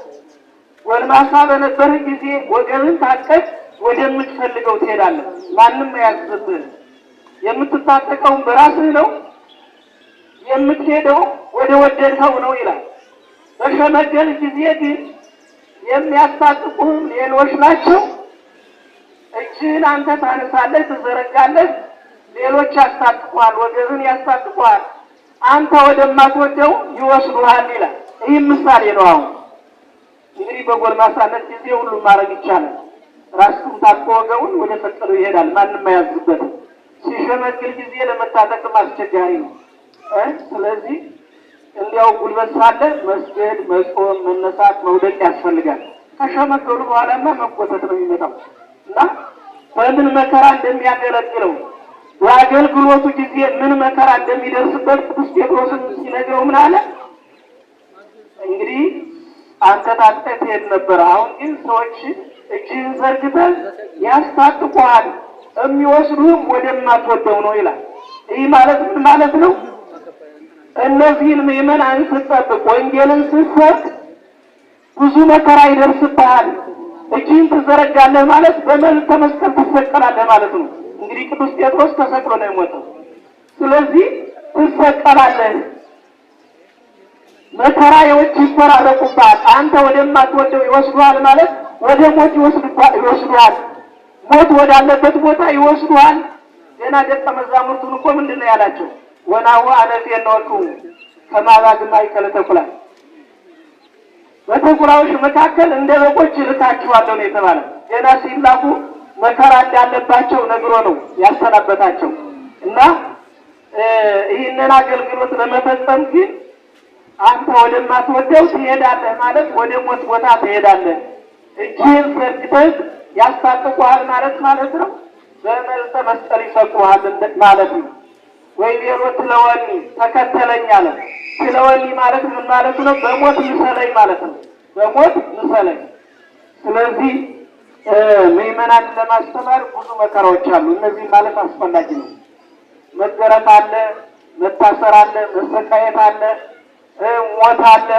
ጎልማሳ በነበርህ ጊዜ ወገብን ታጥቀህ ወደምትፈልገው ትሄዳለህ፣ ማንም አያዝብህም። የምትታጠቀውም በራስህ ነው፣ የምትሄደው ወደ ወደድከው ነው ይላል። በሸመገልህ ጊዜ ግን የሚያስታጥቁህም ሌሎች ናቸው። እጅህን አንተ ታነሳለህ፣ ትዘረጋለህ፣ ሌሎች ያስታጥቁሃል፣ ወገብን ያስታጥቁሃል፣ አንተ ወደማትወደው ይወስዱሃል ይላል። ይህም ምሳሌ ነው። አሁን እንግዲህ በጎልማሳነት ጊዜ ሁሉም ማድረግ ይቻላል። ራሱን ታጥቆ ወገቡን ወደ ፈቀደው ይሄዳል፣ ማንም አያዝበትም። ሲሸመግል ጊዜ ለመታጠቅም አስቸጋሪ ነው። ስለዚህ እንዲያው ጉልበት ሳለ መስገድ፣ መጾም፣ መነሳት፣ መውደቅ ያስፈልጋል። ከሸመገሉ በኋላማ መጎተት ነው የሚመጣው እና በምን መከራ እንደሚያገለግለው በአገልግሎቱ ጊዜ ምን መከራ እንደሚደርስበት ቅዱስ ጴጥሮስን ሲነግረው ምን አለ? እንግዲህ አንተ ታጥቀህ ትሄድ ነበር፣ አሁን ግን ሰዎች እጅህን ዘርግተህ ያስታጥቁሃል፣ የሚወስዱህም ወደማትወደው ነው ይላል። ይህ ማለት ምን ማለት ነው? እነዚህን ምዕመናን ስትጠብቅ፣ ወንጌልን ስትሰብክ ብዙ መከራ ይደርስብሃል። እጅህን ትዘረጋለህ ማለት በመልዕልተ መስቀል ትሰቀላለህ ማለት ነው። እንግዲህ ቅዱስ ጴጥሮስ ተሰቅሎ ነው የሞተው። ስለዚህ ትሰቀላለህ፣ መከራዎች ይፈራረቁብሃል። አንተ ወደማትወደው ይወስዱሃል ማለት ወደ ሞት ይወስዱሃል። ሞት ወዳለበት ቦታ ይወስዱሃል። ገና ደቀ መዛሙርቱን እኮ ምንድን ነው ያላቸው? ወናሁ አነ እፌንወክሙ ከመ አባግዕ ማእከለ ተኩላት፣ በተኩላዎች መካከል እንደ በጎች እልካችኋለሁ ነው የተባለ። ገና ሲላኩ መከራ እንዳለባቸው ነግሮ ነው ያሰናበታቸው። እና ይህንን አገልግሎት ለመፈጸም ግን አንተ ወደማትወደው ትሄዳለህ ማለት ወደ ሞት ቦታ ትሄዳለህ። እጅህን ዘርግተህ ያስታጥቁሃል ማለት ማለት ነው። በመልዕልተ መስቀል ይሰቅሉሃል ማለት ነው። ወይቤሎ ትለወኒ ተከተለኝ አለ። ትለወኒ ማለት ምን ማለት ነው? በሞት ምሰለኝ ማለት ነው። በሞት ምሰለኝ። ስለዚህ ምዕመናን ለማስተማር ብዙ መከራዎች አሉ። እነዚህ ማለት አስፈላጊ ነው። መገረፍ አለ፣ መታሰር አለ፣ መሰቃየት አለ፣ ሞት አለ።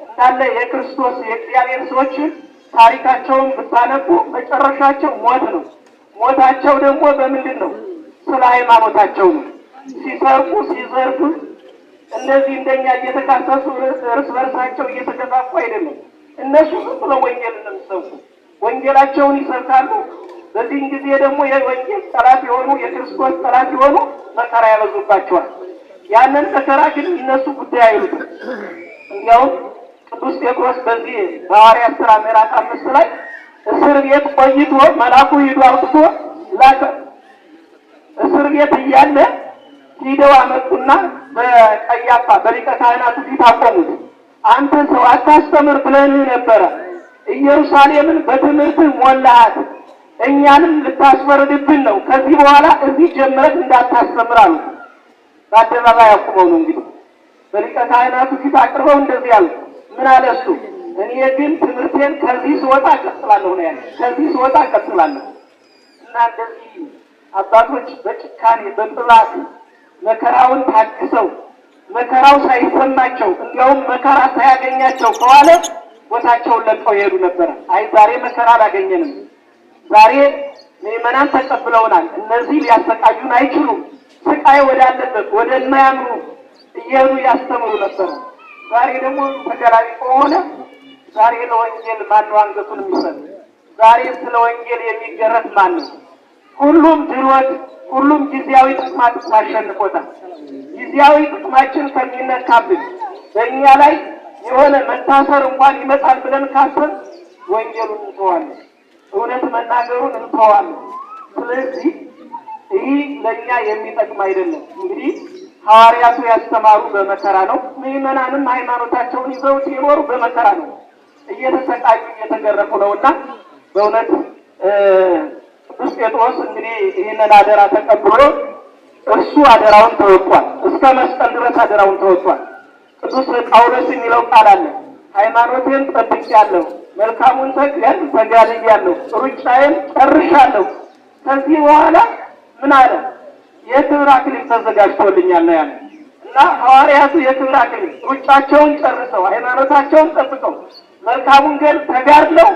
እንዳለ የክርስቶስ የእግዚአብሔር ሰዎችን ታሪካቸውን ብታነቡ መጨረሻቸው ሞት ነው። ሞታቸው ደግሞ በምንድን ነው? ስለ ሃይማኖታቸው ነው። ሲሰርቁ ሲዘርፉ፣ እነዚህ እንደኛ እየተካሰሱ እርስ በርሳቸው እየተገፋፉ አይደለም። እነሱ ዝም ብለው ወንጌል ነው የሚሰብኩ፣ ወንጌላቸውን ይሰብካሉ። በዚህን ጊዜ ደግሞ የወንጌል ጠላት የሆኑ የክርስቶስ ጠላት የሆኑ መከራ ያበዙባቸዋል። ያንን መከራ ግን እነሱ ጉዳይ አይሉትም። እንዲያውም ቅዱስ ጴጥሮስ በዚህ በሐዋርያት ሥራ ምዕራፍ 5 ላይ እስር ቤት ቆይቶ መልአኩ ሂዶ አውጥቶ ላከ። እስር ቤት እያለ ሂደው አመጡና በቀያፋ በሊቀ ካህናቱ ፊት አቆሙት። አንተ ሰው አታስተምር ብለንህ ነበረ፣ ኢየሩሳሌምን በትምህርትህ ሞላሃት፣ እኛንም ልታስፈርድብን ነው። ከዚህ በኋላ እዚህ ጀምረህ እንዳታስተምር አሉት። በአደባባይ አቁመው ነው እንግዲህ በሊቀ ካህናቱ ፊት አቅርበው እንደዚህ አሉት። ምን አለ እሱ? እኔ ግን ትምህርቴን ከዚህ ስወጣ እቀጥላለሁ ነው ያለ። ከዚህ ስወጣ እቀጥላለሁ። እና እንደዚህ አባቶች በጭካኔ በጥላት መከራውን ታግሰው መከራው ሳይሰማቸው እንዲያውም መከራ ሳያገኛቸው ከዋለ ቦታቸውን ለቀው ይሄዱ ነበረ። አይ ዛሬ መከራ አላገኘንም፣ ዛሬ ምዕመናን ተቀብለውናል፣ እነዚህ ሊያሰቃዩን አይችሉም፣ ስቃይ ወዳለበት ወደማያምኑ እየሄዱ ያስተምሩ ነበረ። ዛሬ ደግሞ ተገላቢጦ ሆነ። ዛሬ ለወንጌል ማን ነው አንገቱን የሚሰጥ? ዛሬ ስለ ወንጌል የሚገረፍ ማን ነው? ሁሉም ድሎት፣ ሁሉም ጊዜያዊ ጥቅማ ጥቅም አሸንፎታል። ጊዜያዊ ጥቅማችን ከሚነካብን በእኛ ላይ የሆነ መታሰር እንኳን ይመጣል ብለን ካሰብ ወንጌሉን እንተዋለን፣ እውነት መናገሩን እንተዋለን። ስለዚህ ይህ ለእኛ የሚጠቅም አይደለም። እንግዲህ ሐዋርያቱ ያስተማሩ በመከራ ነው። ምዕመናንም ሃይማኖታቸውን ይዘው ሲኖሩ በመከራ ነው፣ እየተሰቃዩ እየተገረፉ ነውና በእውነት ቅዱስ ጴጥሮስ እንግዲህ ይህንን አደራ ተቀብሎ እርሱ አደራውን ተወጥቷል። እስከ መስቀል ድረስ አደራውን ተወጥቷል። ቅዱስ ጳውሎስ የሚለው ቃል አለ። ሃይማኖቴን ጠብቄአለሁ፣ መልካሙን ተግን ተጋድያለሁ፣ ሩጫዬን ጨርሻለሁ። ከዚህ በኋላ ምን አለ? የክብር አክሊል ተዘጋጅቶልኛል ነው ያለ። እና ሐዋርያቱ የክብር አክሊል ሩጫቸውን ጨርሰው ሃይማኖታቸውን ጠብቀው መልካሙን ገድል ተጋድለው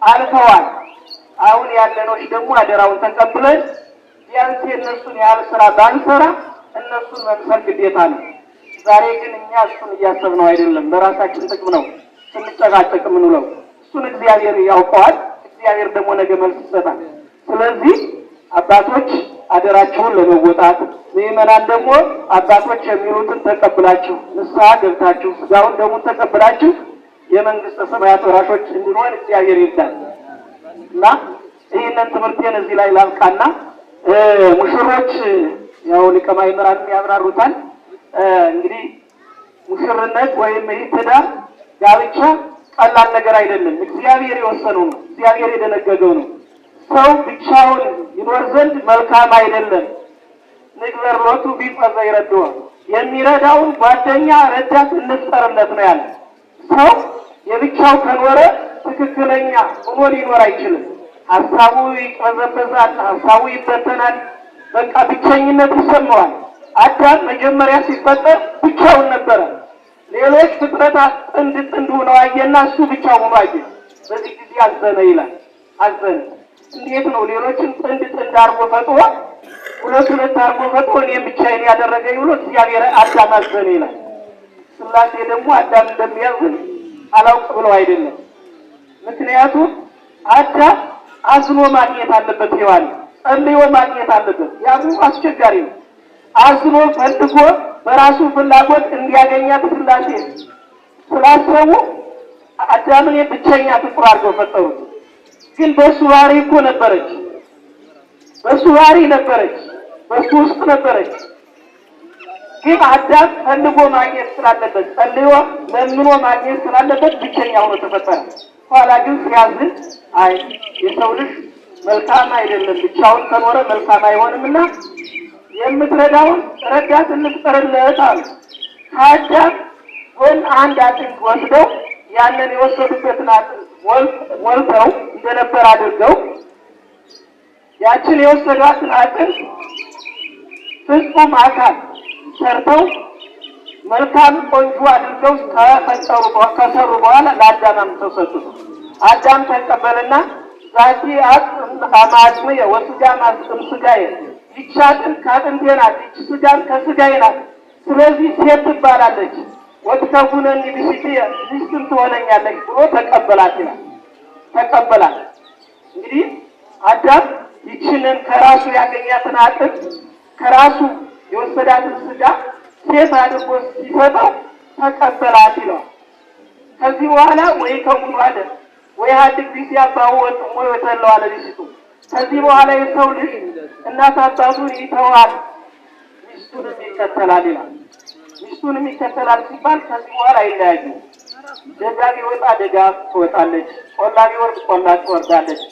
አልፈዋል። አሁን ያለኖች ደግሞ አደራውን ተቀብለን ቢያንስ የእነሱን ያህል ስራ ባንሰራ እነሱን መምሰል ግዴታ ነው። ዛሬ ግን እኛ እሱን እያሰብነው አይደለም። ለራሳችን ጥቅም ነው ስንጨቃጨቅ የምንውለው። እሱን እግዚአብሔር ያውቀዋል። እግዚአብሔር ደግሞ ነገ መልስ ይሰጣል። ስለዚህ አባቶች አደራቸውን ለመወጣት ምዕመናን ደግሞ አባቶች የሚሉትን ተቀብላችሁ ንስሐ ገብታችሁ ስጋውን ደሙን ተቀብላችሁ የመንግስተ ሰማያት ወራሾች እንድንሆን እግዚአብሔር ይርዳል። እና ይህንን ትምህርቴን እዚህ ላይ ላብቃና ሙሽሮች ያው ሊቀ ማእምራንም ያብራሩታል። እንግዲህ ሙሽርነት ወይም ይህ ትዳር ጋብቻ ቀላል ነገር አይደለም። እግዚአብሔር የወሰነው ነው። እግዚአብሔር የደነገገው ነው። ሰው ብቻውን ይኖር ዘንድ መልካም አይደለም። ንግበር ሎቱ ቢጸ ዘይረድዎ፣ የሚረዳውን ጓደኛ ረዳት እንፍጠርለት ነው ያለ። ሰው የብቻው ከኖረ ትክክለኛ ሆኖ ሊኖር አይችልም። ሀሳቡ ይቅበዘበዛል፣ ሀሳቡ ይበተናል። በቃ ብቸኝነት ይሰማዋል። አዳም መጀመሪያ ሲፈጠር ብቻውን ነበረ። ሌሎች ፍጥረታት ጥንድ ጥንድ ሆነው አየና እሱ ብቻው ሆኖ አየ። በዚህ ጊዜ አዘነ ይላል። አዘነ። እንዴት ነው ሌሎችን ጥንድ ጥንድ አድርጎ ፈጥሮ ሁለት ሁለት አድርጎ ፈጥሮ እኔም ብቻዬን ያደረገኝ ብሎ እግዚአብሔር አዳም አዘነ ይላል። ሥላሴ ደግሞ አዳም እንደሚያዝን አላውቅ ብለው አይደለም። ምክንያቱም አዳም አዝኖ ማግኘት አለበት፣ ሔዋን ጸልዮ ማግኘት አለበት። ያሙ አስቸጋሪ ነው። አዝኖ ፈልጎ በራሱ ፍላጎት እንዲያገኛት ሥላሴ ስላሰቡ አዳምን ብቸኛ ፍጡር አድርገው ፈጠሩት። ግን በሱ ባህሪ እኮ ነበረች፣ በሱ ባህሪ ነበረች፣ በሱ ውስጥ ነበረች። ግን አዳም ፈልጎ ማግኘት ስላለበት ጸልዮ ለምኖ ማግኘት ስላለበት ብቸኛ ሆኖ ተፈጠረ። ኋላ ግን ሲያዝን አይ የሰው ልጅ መልካም አይደለም፣ ብቻውን ከኖረ መልካም አይሆንምና የምትረዳውን ረዳት እንፍጠርለት አሉ። ከአዳም ጎን አንድ አጥንት ወስደው ያንን የወሰዱበትን አጥንት ሞልተው እንደነበር አድርገው ያችን የወሰዷትን አጥንት ፍጹም አካል ሰርተው መልካም ቆንጆ አድርገው ከፈጠሩ ከሰሩ በኋላ ለአዳም አምጥተው ሰጡት። አዳም ተቀበለና ዛቲ አጽም አማጽምየ ወስጋ እምስጋየ፣ ይቺ አጥንት ከአጥንቴ ናት፣ ይቺ ስጋም ከስጋዬ ናት። ስለዚህ ሴት ትባላለች፣ ወትከውነኒ ብእሲትየ፣ ሚስትም ትሆነኛለች ብሎ ተቀበላት ይላል። ተቀበላት። እንግዲህ አዳም ይችንን ከራሱ ያገኛትን አጥንት ከራሱ የወሰዳትን ስጋ ሴት አድርጎ ሲሰጠው ተቀበላት ይለዋል። ከዚህ በኋላ ወይ ከውኑ አለ ወይ ሀድግ ቢሲ አባሁ ወጥሞ ወተለው አለ ቢሲቱ። ከዚህ በኋላ የሰው ልጅ እናት አባቱን ይተዋል፣ ሚስቱንም ይከተላል ይላል። ሚስቱንም ይከተላል ሲባል ከዚህ በኋላ አይለያዩም። ደጋ ቢወጣ ደጋ ትወጣለች፣ ቆላ ቢወርድ ቆላ ትወርዳለች።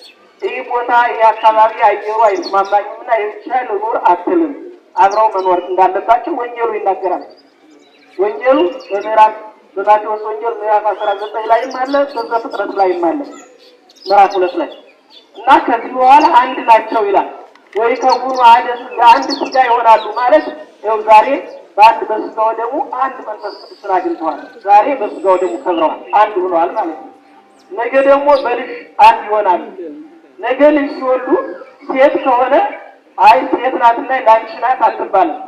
ይህ ቦታ ይህ አካባቢ አየሩ አይስማማኝምና ይብቻ ልኑር አትልም። አብረው መኖር እንዳለባቸው ወንጌሉ ይናገራል። ወንጌሉ በምዕራፍ በማቴዎስ ወንጌል ምዕራፍ 19 ላይም አለ፣ በዘፍጥረት ላይም አለ ምዕራፍ 2 ላይ እና ከዚህ በኋላ አንድ ናቸው ይላል። ወይ ከውኑ አንድ ስጋ ይሆናሉ ማለት ይኸው ዛሬ በአንድ በስጋው ደግሞ አንድ መንፈስ ቅዱስን አግኝተዋል። ዛሬ በስጋው ደግሞ ከብረዋል፣ አንድ ሆነዋል ማለት ነው። ነገ ደግሞ በልጅ አንድ ይሆናሉ። ነገ ልጅ ሲወልዱ ሴት ከሆነ አይ ሴት ናትና ላንቺ ናት አትባልም።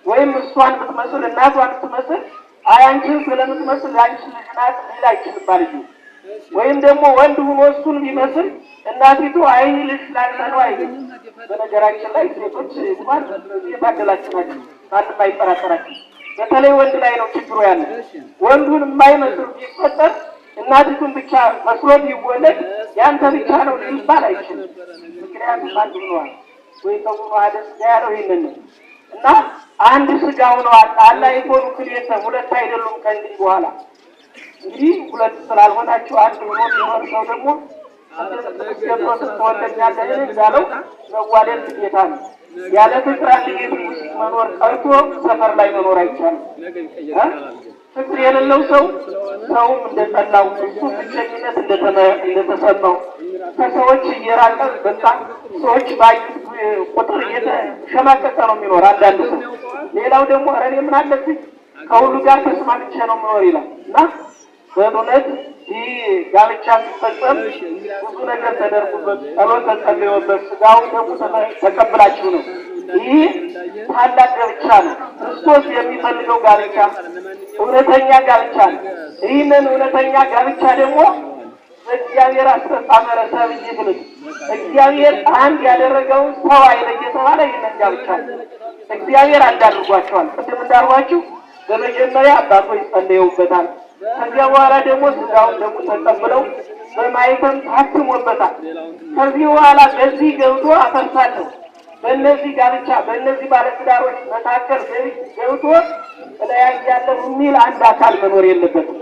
ወይም እሷን ብትመስል እናቷን ብትመስል አይ አንቺን ስለምትመስል ላንቺ ልጅ ናት ሊል አይችልም ባልዩ። ወይም ደግሞ ወንድ ሆኖ እሱን ቢመስል እናቲቱ አይ ልጅ ላንተ ነው አይልም። በነገራችን ላይ ሴቶች እንኳን የታደላችሁ ናችሁ፣ ማንም አይጠራጠራችሁ። በተለይ ወንድ ላይ ነው ችግሩ ያለ። ወንዱን የማይመስል ቢፈጠር እናቲቱን ብቻ መስሎ ቢወለድ ያንተ ብቻ ነው ሊባል አይችልም። ምክንያቱም አንድ ሆነዋል። ወይ ተጉኖ አደ ስጋ ያለው ይህንን ነው እና አንድ ስጋ ሆነዋል። አላ ይኮኑ ክልኤተ ሁለት አይደሉም ከእንግዲህ በኋላ። እንግዲህ ሁለት ስላልሆናችሁ አንድ ሆኖ የሚኖር ሰው ደግሞ ቅዱስ ጴጥሮስን ትወደኛለህን እንዳለው መዋደድ ግዴታ ነው። ያለ ፍቅር አንድ ቤት ውስጥ መኖር ቀርቶ ሰፈር ላይ መኖር አይቻልም። ፍቅር የሌለው ሰው ሰውም እንደጠላው እሱ ብቸኝነት እንደተሰማው ከሰዎች እየራቀ በጣም ሰዎች ባዩት ቁጥር እየተሸማቀቀ ነው የሚኖር አንዳንድ ሰው። ሌላው ደግሞ ኧረ እኔ ምን አለብኝ ከሁሉ ጋር ተስማምቼ ነው የምኖር ይላል። እና በእውነት ይህ ጋብቻ ሲፈጸም ብዙ ነገር ተደርጎበት ጸሎት ተጸልዮበት ስጋውን ደግሞ ተቀብላችሁ ነው። ይህ ታላቅ ጋብቻ ነው። ክርስቶስ የሚፈልገው ጋብቻ እውነተኛ ጋብቻ ነው። ይህንን እውነተኛ ጋብቻ ደግሞ እግዚአብሔር አስተጣመረ ሰብእ ይብሉት እግዚአብሔር አንድ ያደረገውን ሰው አይለይ የተባለ ይህንን ጋብቻ ነው። እግዚአብሔር አንድ አድርጓቸዋል። ቅድም እንዳልኳችሁ በመጀመሪያ አባቶች ጸልየውበታል። ከዚያ በኋላ ደግሞ ስጋውን ደግሞ ተቀብለው በማኅተም ታትሞበታል። ከዚህ በኋላ በዚህ ገብቶ አፈርሳለሁ በእነዚህ ጋብቻ በእነዚህ ባለትዳሮች መካከል ገብቶ እለያያለሁ የሚል አንድ አካል መኖር የለበትም።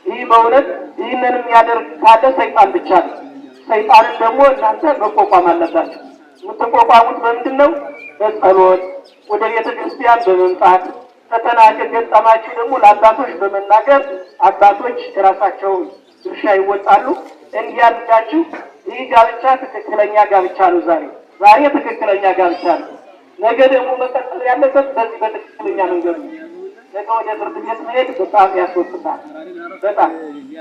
ይህ በእውነት ይህንን የሚያደርግ ካለ ሰይጣን ብቻ ነው። ሰይጣንን ደግሞ እናንተ መቋቋም አለባችሁ። የምትቋቋሙት በምንድን ነው? በጸሎት፣ ወደ ቤተ ክርስቲያን በመምጣት፣ ፈተና ከገጠማችሁ ደግሞ ለአባቶች በመናገር አባቶች የራሳቸውን ድርሻ ይወጣሉ። እንዲህ አድርጋችሁ ይህ ጋብቻ ትክክለኛ ጋብቻ ነው። ዛሬ ትክክለኛ ጋብቻ ነው። ነገ ደግሞ መቀጠል ያለበት በዚህ በትክክለኛ መንገድ ነው። ነገ ወደ ፍርድ ቤት መሄድ በጣም ያስወቅሳል። በጣም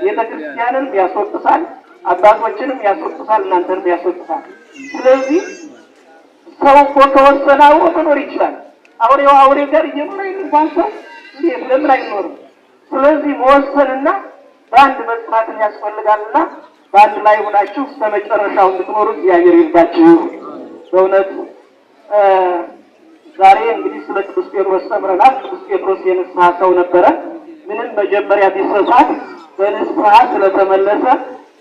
ቤተክርስቲያንን ያስወቅሳል፣ አባቶችንም ያስወቅሳል፣ እናንተንም ያስወቅሳል። ስለዚህ ሰው እኮ ከወሰነ አብሮ መኖር ይችላል። አውሬው አውሬ ጋር እየኖረ እንኳን ሰው እንዴት ለምን አይኖርም? ስለዚህ መወሰንና በአንድ መጽናትን ያስፈልጋልና በአንድ ላይ ሆናችሁ እስከ መጨረሻው እንድትኖሩ እግዚአብሔር ይርዳችሁ። በእውነት ዛሬ እንግዲህ ስለ ቅዱስ ጴጥሮስ ተምረናል። ቅዱስ ጴጥሮስ የንስሐ ሰው ነበረ። ምንም መጀመሪያ ቢሳሳት በንስሐ ስለተመለሰ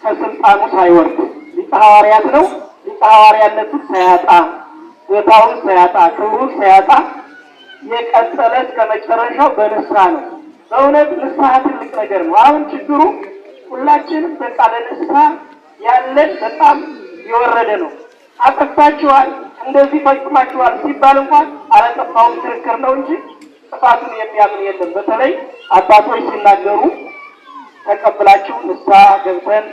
ከስልጣኑ ሳይወርድ ሊቀ ሐዋርያት ነው። ሊቀ ሐዋርያነቱን ሳያጣ ቦታውን ሳያጣ ክብሩን ሳያጣ የቀጠለ እስከ መጨረሻው በንስሐ ነው። በእውነት ንስሐ ትልቅ ነገር ነው። አሁን ችግሩ ሁላችንም በቃ ለንስሐ ያለን በጣም የወረደ ነው። አጠፍታችኋል፣ እንደዚህ ፈጽማችኋል ሲባል እንኳን አላጠፋሁም ክርክር ነው እንጂ ጥፋቱን የሚያምን የለም። በተለይ አባቶች ሲናገሩ ተቀብላችሁ ንስሐ ገብተን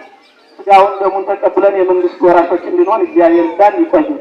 ስጋውን ደሙን ተቀብለን የመንግስት ወራሾች እንድንሆን እግዚአብሔር ይርዳን። ይቆየን።